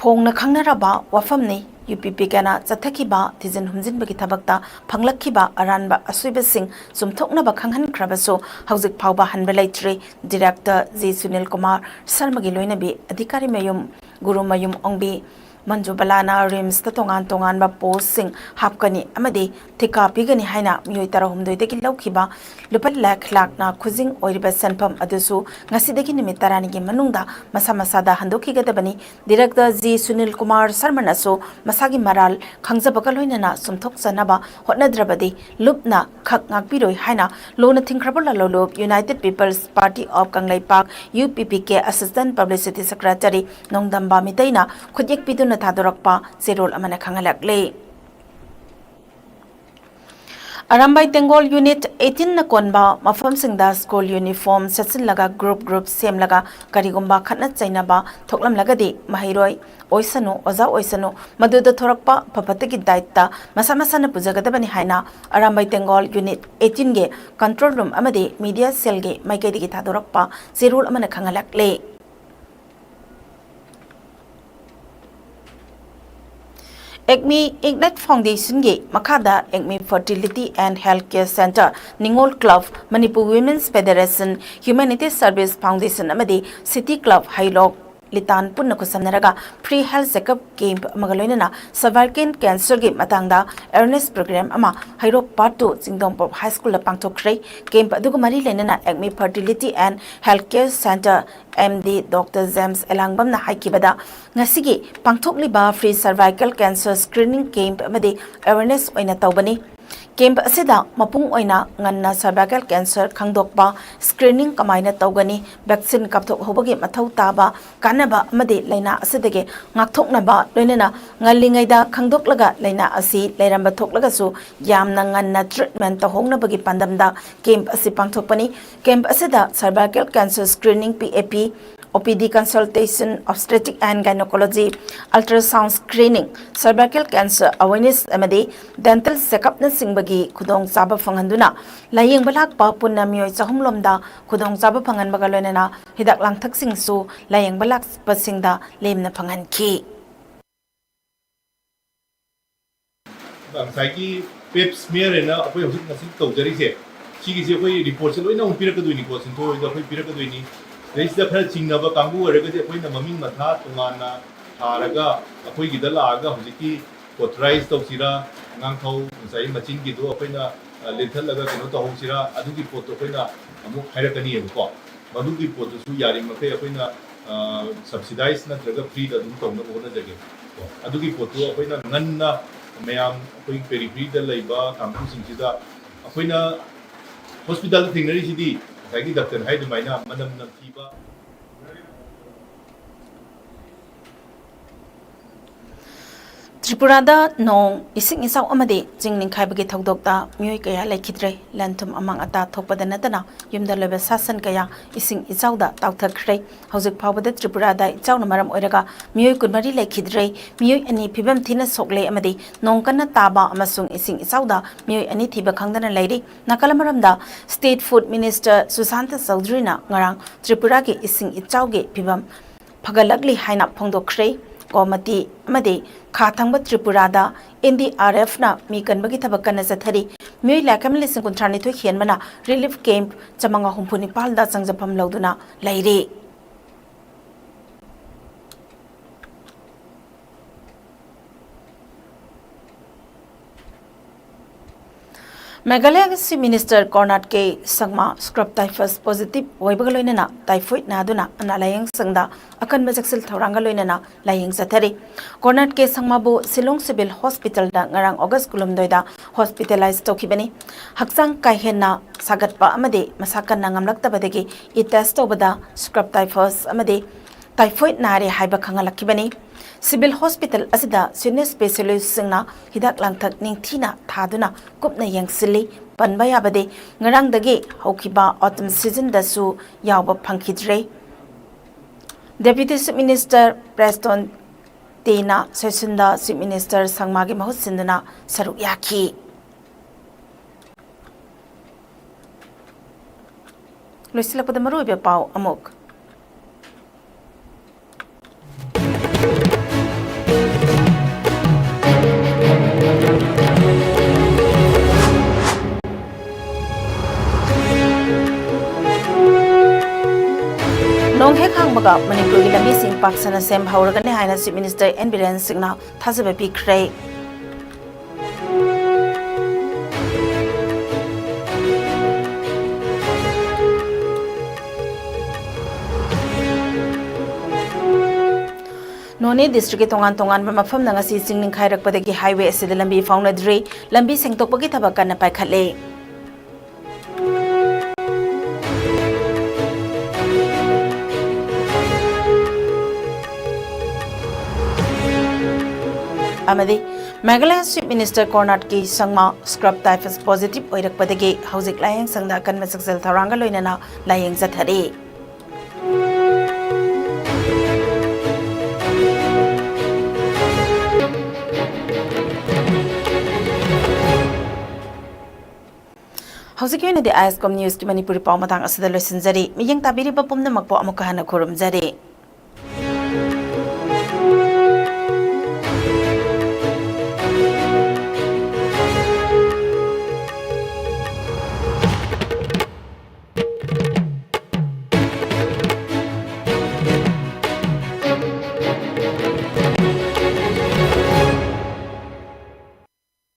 ꯐꯣꯡꯅ ꯈꯪꯅꯔꯕ ꯋꯥꯐꯝꯅꯤ꯫ ꯌꯨ ꯄꯤ ꯄꯤ ꯀꯦꯅ ꯆꯠꯊꯈꯤꯕ ꯊꯤꯖꯤꯟ ꯍꯨꯝꯖꯤꯟꯕꯒꯤ ꯊꯕꯛꯇ ꯐꯪꯂꯛꯈꯤꯕ ꯑꯔꯥꯟꯕ ꯑꯁꯣꯏꯕꯁꯤꯡ ꯆꯨꯝꯊꯣꯛꯅꯕ ꯈꯪꯍꯟꯈ꯭ꯔꯕꯁꯨ ꯍꯧꯖꯤꯛ ꯐꯥꯎꯕ ꯍꯟꯕ ꯂꯩꯇ꯭ꯔꯤ꯫ ꯗꯤꯔꯦꯛꯇꯔ ꯖꯤ ꯁꯨꯅꯤꯜ ꯀꯨꯃꯥꯔ ꯁꯔꯃꯒꯤ ꯂꯣꯏꯅꯕꯤ ꯑꯙꯤꯀꯥꯔꯤ ꯃꯌꯨꯝ ꯒꯨꯔꯨꯃꯌꯨꯝ ꯑꯣꯡꯕꯤ ꯃꯟꯖꯨꯕꯂꯥꯅ ꯔꯤꯝꯁꯇ ꯇꯣꯉꯥꯟ ꯇꯣꯉꯥꯟꯕ ꯄꯣꯁꯁꯤꯡ ꯍꯥꯞꯀꯅꯤ ꯑꯃꯗꯤ ꯊꯤꯀꯥ ꯄꯤꯒꯅꯤ ꯍꯥꯏꯅ ꯃꯤꯑꯣꯏ ꯇꯔꯥꯍꯨꯝꯗꯣꯏꯗꯒꯤ ꯂꯧꯈꯤꯕ ꯂꯨꯄꯥ ꯂꯥꯈ ꯂꯥꯈꯅ ꯈꯨꯖꯤꯡ ꯑꯣꯏꯔꯤꯕ ꯁꯦꯟꯐꯝ ꯑꯗꯨꯁꯨ ꯉꯁꯤꯗꯒꯤ ꯅꯨꯃꯤꯠ ꯇꯔꯥꯅꯤꯒꯤ ꯃꯅꯨꯡꯗ ꯃꯁꯥ ꯃꯁꯥꯗ ꯍꯟꯗꯣꯛꯈꯤꯒꯗꯕꯅꯤ꯫ ꯗꯤꯔꯦꯛꯇꯔ ꯖꯤ ꯁꯨꯅꯤꯜ ꯀꯨꯃꯥꯔ ꯁꯔꯃꯅꯁꯨ ꯃꯁꯥꯒꯤ ꯃꯔꯥꯜ ꯈꯪꯖꯕꯒ ꯂꯣꯏꯅꯅ ꯆꯨꯝꯊꯣꯛꯆꯅꯕ ꯍꯣꯠꯅꯗ꯭ꯔꯕꯗꯤ ꯂꯨꯞꯅ ꯈꯛ ꯉꯥꯛꯄꯤꯔꯣꯏ ꯍꯥꯏꯅ ꯂꯨꯅ ꯊꯤꯡꯈ꯭ꯔꯕ ꯂꯥꯂꯣꯂꯨꯞ United People's Party of Kangleipak, U P P K, Assistant Publicity Secretary ꯅꯣꯡꯗꯝꯕ ꯃꯤꯇꯩꯅ ꯈꯨꯠꯌꯦꯛ ꯄꯤꯗꯨꯅ ꯊꯥꯗꯣꯔꯛꯄ ꯆꯦꯔꯣꯜ ꯑꯃꯅ ꯈꯪꯍꯜꯂꯛꯂꯤ꯫ ꯑꯔꯥꯝꯕꯥꯏ ꯇꯦꯡꯒꯣꯜ ꯌꯨꯅꯤꯠ ꯑꯩꯠꯇꯤꯟꯅ ꯀꯣꯟꯕ ꯃꯐꯝꯁꯤꯡꯗ ꯁ꯭ꯀꯨꯜ ꯌꯨꯅꯤꯐꯣꯔꯝ ꯁꯦꯠꯆꯤꯜꯂꯒ ꯒ꯭ꯔꯨꯞ ꯒ꯭ꯔꯨꯞ ꯁꯦꯝꯂꯒ ꯀꯔꯤꯒꯨꯝꯕ ꯈꯠꯅ ꯆꯩꯅꯕ ꯊꯣꯛꯂꯝꯂꯒꯗꯤ ꯃꯍꯩꯔꯣꯏ ꯑꯣꯏꯁꯅꯨ, ꯑꯣꯖꯥ ꯑꯣꯏꯁꯅꯨ, ꯃꯗꯨꯗ ꯊꯣꯔꯛꯄ ꯑꯐ ꯐꯠꯇꯒꯤ ꯗꯥꯏꯇ ꯃꯁꯥ ꯃꯁꯥꯅ ꯄꯨꯖꯒꯗꯕꯅꯤ ꯍꯥꯏꯅ ꯑꯔꯥꯝꯕꯥꯏ ꯇꯦꯡꯒꯣꯜ ꯌꯨꯅꯤꯠ ꯑꯩꯠꯇꯤꯟꯒꯤ ꯀꯟꯇ꯭ꯔꯣꯜ ꯔꯨꯝ ꯑꯃꯗꯤ ꯃꯤꯗꯤꯌꯥ ꯁꯦꯜꯒꯤ ꯃꯥꯏꯀꯩꯗꯒꯤ ꯊꯥꯗꯣꯔꯛꯄ ꯆꯦꯔꯣꯜ ꯑꯃꯅ ꯈꯪꯍꯜꯂꯛꯂꯤ꯫ ꯑꯦꯛꯃꯤ ꯏꯒꯅꯥꯏꯠ ꯐꯥꯎꯟꯗꯦꯁꯟꯒꯤ ꯃꯈꯥꯗ ꯑꯦꯛꯃꯤ Fertility and Health Care Centre, ꯅꯤꯉꯣꯜ club, Manipur Women's Federation, Humanity Service Foundation ꯑꯃꯗꯤ ꯁꯤꯇꯤ ꯀ꯭ꯂꯕ ꯍꯩꯔꯣꯛ ꯂꯤꯇꯥꯟ ꯄꯨꯟꯅ ꯈꯨꯠꯁꯝꯅꯔꯒ free health checkup camp ꯑꯃꯒ ꯂꯣꯏꯅꯅ cervical cancerꯒꯤ ꯃꯇꯥꯡꯗ awareness program ꯑꯃ ꯍꯩꯔꯣꯛ Part two ꯆꯤꯡꯗꯣꯡꯄꯣꯛ High Schoolꯗ ꯄꯥꯡꯊꯣꯛꯈ꯭ꯔꯦ꯫ Camp ꯑꯗꯨꯒ ꯃꯔꯤ ꯂꯩꯅꯅ ꯑꯦꯛꯃꯤ Fertility and Health Care Centre M D Doctor James ꯑꯦꯂꯥꯡꯕꯝꯅ ꯍꯥꯏꯈꯤꯕꯗ, ꯉꯁꯤꯒꯤ ꯄꯥꯡꯊꯣꯛꯂꯤꯕ free cervical cancer screening camp ꯑꯃꯗꯤ awareness ꯑꯣꯏꯅ ꯇꯧꯕꯅꯤ꯫ Camp ꯑꯁꯤꯗ ꯃꯄꯨꯡ ꯑꯣꯏꯅ ꯉꯟꯅ cervical cancer ꯈꯪꯗꯣꯛꯄ, screening ꯀꯃꯥꯏꯅ ꯇꯧꯒꯅꯤ, vaccine ꯀꯥꯞꯊꯣꯛꯍꯧꯕꯒꯤ ꯃꯊꯧ ꯇꯥꯕ, ꯀꯥꯟꯅꯕ ꯑꯃꯗꯤ ꯂꯥꯏꯅꯥ ꯑꯁꯤꯗꯒꯤ ꯉꯥꯛꯊꯣꯛꯅꯕ, ꯂꯣꯏꯅꯅ ꯉꯜꯂꯤꯉꯩꯗ ꯈꯪꯗꯣꯛꯂꯒ ꯂꯥꯏꯅꯥ ꯑꯁꯤ ꯂꯩꯔꯝꯕ ꯊꯣꯛꯂꯒꯁꯨ ꯌꯥꯝꯅ ꯉꯟꯅ treatment ꯇꯧꯍꯧꯅꯕꯒꯤ ꯄꯥꯟꯗꯝꯗ camp ꯑꯁꯤ ꯄꯥꯡꯊꯣꯛꯄꯅꯤ꯫ Camp ꯑꯁꯤꯗ cervical cancer screening, P A P, O P D consultation, obstetric and gynecology, ultrasound screening, cervical cancer awareness ꯑꯃꯗꯤ dental checkupꯅꯆꯤꯡꯕꯒꯤ ꯈꯨꯗꯣꯡꯆꯥꯕ ꯐꯪꯍꯟꯗꯨꯅ ꯂꯥꯌꯦꯡꯕ ꯂꯥꯛꯄ ꯄꯨꯟꯅ ꯃꯤꯑꯣꯏ ꯆꯍꯨꯝ ꯂꯣꯝꯗ ꯈꯨꯗꯣꯡꯆꯥꯕ ꯐꯪꯍꯟꯕꯒ ꯂꯣꯏꯅꯅ ꯍꯤꯗꯥꯛ ꯂꯥꯡꯊꯛꯁꯤꯡꯁꯨ ꯂꯥꯌꯦꯡꯕ ꯂꯥꯛꯄꯁꯤꯡꯗ ꯂꯦꯝꯅ ꯐꯪꯍꯟꯈꯤ꯫ ꯉꯁꯥꯏꯒꯤ pap smear ꯍꯥꯏꯅ ꯑꯩꯈꯣꯏ ꯍꯧꯖꯤꯛ ꯉꯁꯤ ꯇꯧꯖꯔꯤꯁꯦ, ꯁꯤꯒꯤꯁꯦ ꯑꯩꯈꯣꯏ ꯔꯤꯄꯣꯔꯠꯁꯦ ꯂꯣꯏꯅ ꯑꯃꯨꯛ ꯄꯤꯔꯛꯀꯗꯣꯏꯅꯤꯀꯣ, ꯁꯤꯟꯊꯣꯏ ꯍꯣꯏꯗ ꯑꯩꯈꯣꯏ ꯄꯤꯔꯛꯀꯗꯣꯏꯅꯤ꯫ ꯁꯤꯗꯩꯁꯤꯗ ꯈꯔ ꯆꯤꯡꯅꯕ ꯀꯥꯡꯕꯨ ꯑꯣꯏꯔꯒꯗꯤ ꯑꯩꯈꯣꯏꯅ ꯃꯃꯤꯡ ꯃꯊꯥ ꯇꯣꯉꯥꯟꯅ ꯊꯥꯔꯒ ꯑꯩꯈꯣꯏꯒꯤꯗ ꯂꯥꯛꯑꯒ ꯍꯧꯖꯤꯛꯀꯤ ꯀꯣꯇꯔꯥꯏꯁ ꯇꯧꯁꯤꯔꯥ, ꯑꯉꯥꯡꯈꯧ ꯉꯁꯥꯏ ꯃꯆꯤꯟꯒꯤꯗꯣ ꯑꯩꯈꯣꯏꯅ, ꯑ, ꯂꯦꯟꯊꯠꯂꯒ ꯀꯩꯅꯣ ꯇꯧꯍꯧꯁꯤꯔꯥ, ꯑꯗꯨꯒꯤ ꯄꯣꯠꯇꯣ ꯑꯩꯈꯣꯏꯅ ꯑꯃꯨꯛ ꯍꯥꯏꯔꯛꯀꯅꯤꯕꯀꯣ꯫ ꯃꯗꯨꯒꯤ ꯄꯣꯠꯇꯨꯁꯨ ꯌꯥꯔꯤꯃꯈꯩ ꯑꯩꯈꯣꯏꯅ, ꯑ, ꯁꯕꯁꯤꯗꯥꯏꯁ ꯅꯠꯇ꯭ꯔꯒ ꯐ꯭ꯔꯤꯗ ꯑꯗꯨꯝ ꯇꯧꯅꯕ ꯍꯣꯠꯅꯖꯒꯦ꯫ ꯀꯣ, ꯑꯗꯨꯒꯤ ꯄꯣꯠꯇꯨ ꯑꯩꯈꯣꯏꯅ ꯉꯟꯅ ꯃꯌꯥꯝ ꯑꯩꯈꯣꯏ ꯄꯦꯔꯤꯐꯦꯔꯤꯗ ꯂꯩꯕ ꯀꯥꯡꯕꯨꯁꯤꯡꯁꯤꯗ ꯑꯩꯈꯣꯏꯅ ꯍꯣꯁꯄꯤꯇꯥꯜꯗ ꯊꯦꯡꯅꯔꯤꯁꯤꯗꯤ ꯉꯁꯥꯏꯒꯤ ꯗꯥꯛꯇꯔ ꯍꯥꯏ ꯑꯗꯨꯃꯥꯏꯅ ꯃꯅꯝ ꯅꯝꯊꯤꯕ꯫ ꯇ꯭ꯔꯤꯄꯨꯔꯥꯗ ꯅꯣꯡ, ꯏꯁꯤꯡ ꯏꯆꯥꯎ ꯑꯃꯗꯤ ꯆꯤꯡ ꯅꯤꯡꯈꯥꯏꯕꯒꯤ ꯊꯧꯗꯣꯛꯇ ꯃꯤꯑꯣꯏ ꯀꯌꯥ ꯂꯩꯈꯤꯗ꯭ꯔꯦ꯫ ꯂꯟ ꯊꯨꯝ ꯑꯃꯥꯡ ꯑꯇꯥ ꯊꯣꯛꯄꯗ ꯅꯠꯇꯅ ꯌꯨꯝꯗ ꯂꯣꯏꯕ ꯁꯥ ꯁꯟ ꯀꯌꯥ ꯏꯁꯤꯡ ꯏꯆꯥꯎꯗ ꯇꯥꯎꯊꯈ꯭ꯔꯦ꯫ ꯍꯧꯖꯤꯛ ꯐꯥꯎꯕꯗ ꯇ꯭ꯔꯤꯄꯨꯔꯥꯗ ꯏꯆꯥꯎꯅ ꯃꯔꯝ ꯑꯣꯏꯔꯒ ꯃꯤꯑꯣꯏ ꯀꯨꯟꯃꯔꯤ ꯂꯩꯈꯤꯗ꯭ꯔꯦ꯫ ꯃꯤꯑꯣꯏ ꯑꯅꯤ ꯐꯤꯕꯝ ꯊꯤꯅ ꯁꯣꯛꯂꯦ ꯑꯃꯗꯤ ꯅꯣꯡ ꯀꯟꯅ ꯇꯥꯕ ꯑꯃꯁꯨꯡ ꯏꯁꯤꯡ ꯏꯆꯥꯎꯗ ꯃꯤꯑꯣꯏ ꯑꯅꯤ ꯊꯤꯕ ꯈꯪꯗꯅ ꯂꯩꯔꯤ꯫ ꯅꯥꯀꯜ ꯑꯃꯔꯣꯝꯗ, ꯁ꯭ꯇꯦꯠ ꯐꯨꯗ ꯃꯤꯅꯤꯁꯇꯔ ꯁꯨꯁꯥꯟꯇ ꯆꯧꯙꯔꯤꯅ ꯉꯔꯥꯡ ꯇ꯭ꯔꯤꯄꯨꯔꯥꯒꯤ ꯏꯁꯤꯡ ꯏꯆꯥꯎꯒꯤ ꯐꯤꯕꯝ ꯐꯒꯠꯂꯛꯂꯤ ꯍꯥꯏꯅ ꯐꯣꯡꯗꯣꯛꯈ꯭ꯔꯦ꯫ ꯒꯣꯃꯇꯤ ꯑꯃꯗꯤ ꯈꯥ ꯊꯪꯕ ꯇ꯭ꯔꯤꯄꯨꯔꯥꯗ ꯑꯦꯟ ꯗꯤ ꯑꯥꯔ ꯑꯦꯐꯅ ꯃꯤ ꯀꯟꯕꯒꯤ ꯊꯕꯛ ꯀꯟꯅ ꯆꯠꯊꯔꯤ꯫ ꯃꯤꯑꯣꯏ ꯂꯥꯈ ꯑꯃ ꯂꯤꯁꯤꯡ ꯀꯨꯟꯊ꯭ꯔꯥ ꯅꯤꯊꯣꯏ ꯍꯦꯟꯕꯅ ꯔꯤꯂꯤꯐ ꯀꯦꯝꯞ ꯆꯥꯃꯉꯥ ꯍꯨꯝꯐꯨ ꯅꯤꯄꯥꯜꯗ ꯆꯪꯖꯐꯝ ꯂꯧꯗꯨꯅ ꯂꯩꯔꯤ꯫ ꯃꯦꯘꯥꯂꯌꯒꯤ ꯆꯤꯐ ꯃꯤꯅꯤꯁꯇꯔ ꯀꯣꯔꯅꯥꯠ ꯀꯦ ꯁꯪꯃꯥ ꯁ꯭ꯀ꯭ꯔꯕ ꯇꯥꯏꯐꯁ ꯄꯣꯖꯤꯇꯤꯚ ꯑꯣꯏꯕꯒ ꯂꯣꯏꯅꯅ ꯇꯥꯏꯐꯣꯏꯗ ꯅꯥꯗꯨꯅ ꯑꯅꯥ ꯂꯥꯌꯦꯡ ꯁꯪꯗ ꯑꯀꯟꯕ ꯆꯦꯛꯁꯤꯜ ꯊꯧꯔꯥꯡꯒ ꯂꯣꯏꯅꯅ ꯂꯥꯌꯦꯡ ꯆꯠꯊꯔꯤ꯫ ꯀꯣꯔꯅꯥꯠ ꯀꯦ ꯁꯪꯃꯥꯕꯨ ꯁꯤꯂꯣꯡ ꯁꯤꯚꯤꯜ ꯍꯣꯁꯄꯤꯇꯥꯜꯗ ꯉꯔꯥꯡ ꯑꯣꯒꯁ ꯀꯨꯟꯍꯨꯝꯗꯣꯏꯗ ꯍꯣꯁꯄꯤꯇꯥꯂꯥꯏꯖ ꯇꯧꯈꯤꯕꯅꯤ꯫ ꯍꯛꯆꯥꯡ ꯀꯥ ꯍꯦꯟꯅ ꯁꯥꯒꯠꯄ ꯑꯃꯗꯤ ꯃꯁꯥ ꯀꯟꯅ ꯉꯝꯂꯛꯇꯕꯗꯒꯤ ꯏ ꯇꯦꯁ ꯇꯧꯕꯗ ꯁ꯭ꯀ꯭ꯔꯕ ꯇꯥꯏꯐꯁ ꯑꯃꯗꯤ ꯇꯥꯏꯐꯣꯏꯗ ꯅꯥꯔꯦ ꯍꯥꯏꯕ ꯈꯪꯍꯜꯂꯛꯈꯤꯕꯅꯤ꯫ ꯁꯤꯚꯤꯜ ꯍꯣꯁꯄꯤꯇꯥꯜ ꯑꯁꯤꯗ ꯁꯤꯅꯤꯌꯔ ꯁ꯭ꯄꯦꯁꯤꯌꯦꯂꯤꯁꯁꯤꯡꯅ ꯍꯤꯗꯥꯛ ꯂꯥꯡꯊꯛ ꯅꯤꯡꯊꯤꯅ ꯊꯥꯗꯨꯅ ꯀꯨꯞꯅ ꯌꯦꯡꯁꯤꯜꯂꯤ꯫ ꯄꯟꯕ ꯌꯥꯕꯗꯤ, ꯉꯔꯥꯡꯗꯒꯤ ꯍꯧꯈꯤꯕ ꯑꯣꯇꯝ ꯁꯤꯖꯟꯗꯁꯨ ꯌꯥꯎꯕ ꯐꯪꯈꯤꯗ꯭ꯔꯦ꯫ ꯗꯦꯄ꯭ꯌꯨꯇꯤ ꯆꯤꯐ ꯃꯤꯅꯤꯁꯇꯔ ꯄ꯭ꯔꯦꯁꯇꯣꯟ ꯇꯦꯅ ꯁꯦꯁꯟꯗ ꯆꯤꯐ ꯃꯤꯅꯤꯁꯇꯔ ꯁꯪꯃꯥꯒꯤ ꯃꯍꯨꯠ ꯁꯤꯟꯗꯨꯅ ꯁꯔꯨꯛ ꯌꯥꯈꯤ꯫ ꯂꯣꯏꯁꯤꯜꯂꯛꯄꯗ ꯃꯔꯨꯑꯣꯏꯕ ꯄꯥꯎ ꯑꯃꯨꯛ꯫ ꯅꯣꯡ ꯍꯦꯛ ꯍꯥꯡꯕꯒ ꯃꯅꯤꯄꯨꯔꯒꯤ ꯂꯝꯕꯤꯁꯤꯡ ꯄꯥꯛ ꯁꯟꯅ ꯁꯦꯝ ꯍꯧꯔꯒꯅꯤ ꯍꯥꯏꯅ Chief Minister N ꯕꯤꯔꯦꯟ ꯁꯤꯡꯅ ꯊꯥꯖꯕ ꯄꯤꯈ꯭ꯔꯦ꯫ ꯅꯣꯅꯦ district ꯀꯤ ꯇꯣꯉꯥꯟ ꯇꯣꯉꯥꯟꯕ ꯃꯐꯝꯗ ꯉꯁꯤ ꯆꯤꯡ ꯅꯤꯡꯈꯥꯏꯔꯛꯄꯗꯒꯤ highway ꯑꯁꯤꯗ ꯂꯝꯕꯤ ꯐꯥꯎꯅꯗ꯭ꯔꯤ꯫ ꯂꯝꯕꯤ ꯁꯦꯡꯗꯣꯛꯄꯒꯤ ꯊꯕꯛ ꯀꯟꯅ ꯄꯥꯏꯈꯠꯂꯤ꯫ ꯑꯃꯗꯤ Meghalaya Chief Minister Conrad K ꯁꯪꯃꯥ scrub typhus positive ꯑꯣꯏꯔꯛꯄꯗꯒꯤ ꯍꯧꯖꯤꯛ ꯂꯥꯌꯦꯡ ꯁꯪꯗ ꯑꯀꯟꯕ ꯆꯦꯛꯁꯤꯜ ꯊꯧꯔꯥꯡꯒ ꯂꯣꯏꯅꯅ ꯂꯥꯌꯦꯡ ꯆꯠꯊꯔꯤ꯫ ꯍꯧꯖꯤꯛꯀꯤ ꯑꯣꯏꯅꯗꯤ ꯑꯥꯏ ꯑꯦꯁ ꯀꯣꯝ ꯅ꯭ꯌꯨꯁꯀꯤ ꯃꯅꯤꯄꯨꯔꯤ ꯄꯥꯎ ꯃꯇꯥꯡ ꯑꯁꯤꯗ ꯂꯣꯏꯁꯤꯟꯖꯔꯤ꯫ ꯃꯤꯠꯌꯦꯡ ꯇꯥꯕꯤꯔꯤꯕ ꯄꯨꯝꯅꯃꯛꯄꯨ ꯑꯃꯨꯛꯀ ꯍꯟꯅ ꯈꯨꯔꯨꯝꯖꯔꯤ꯫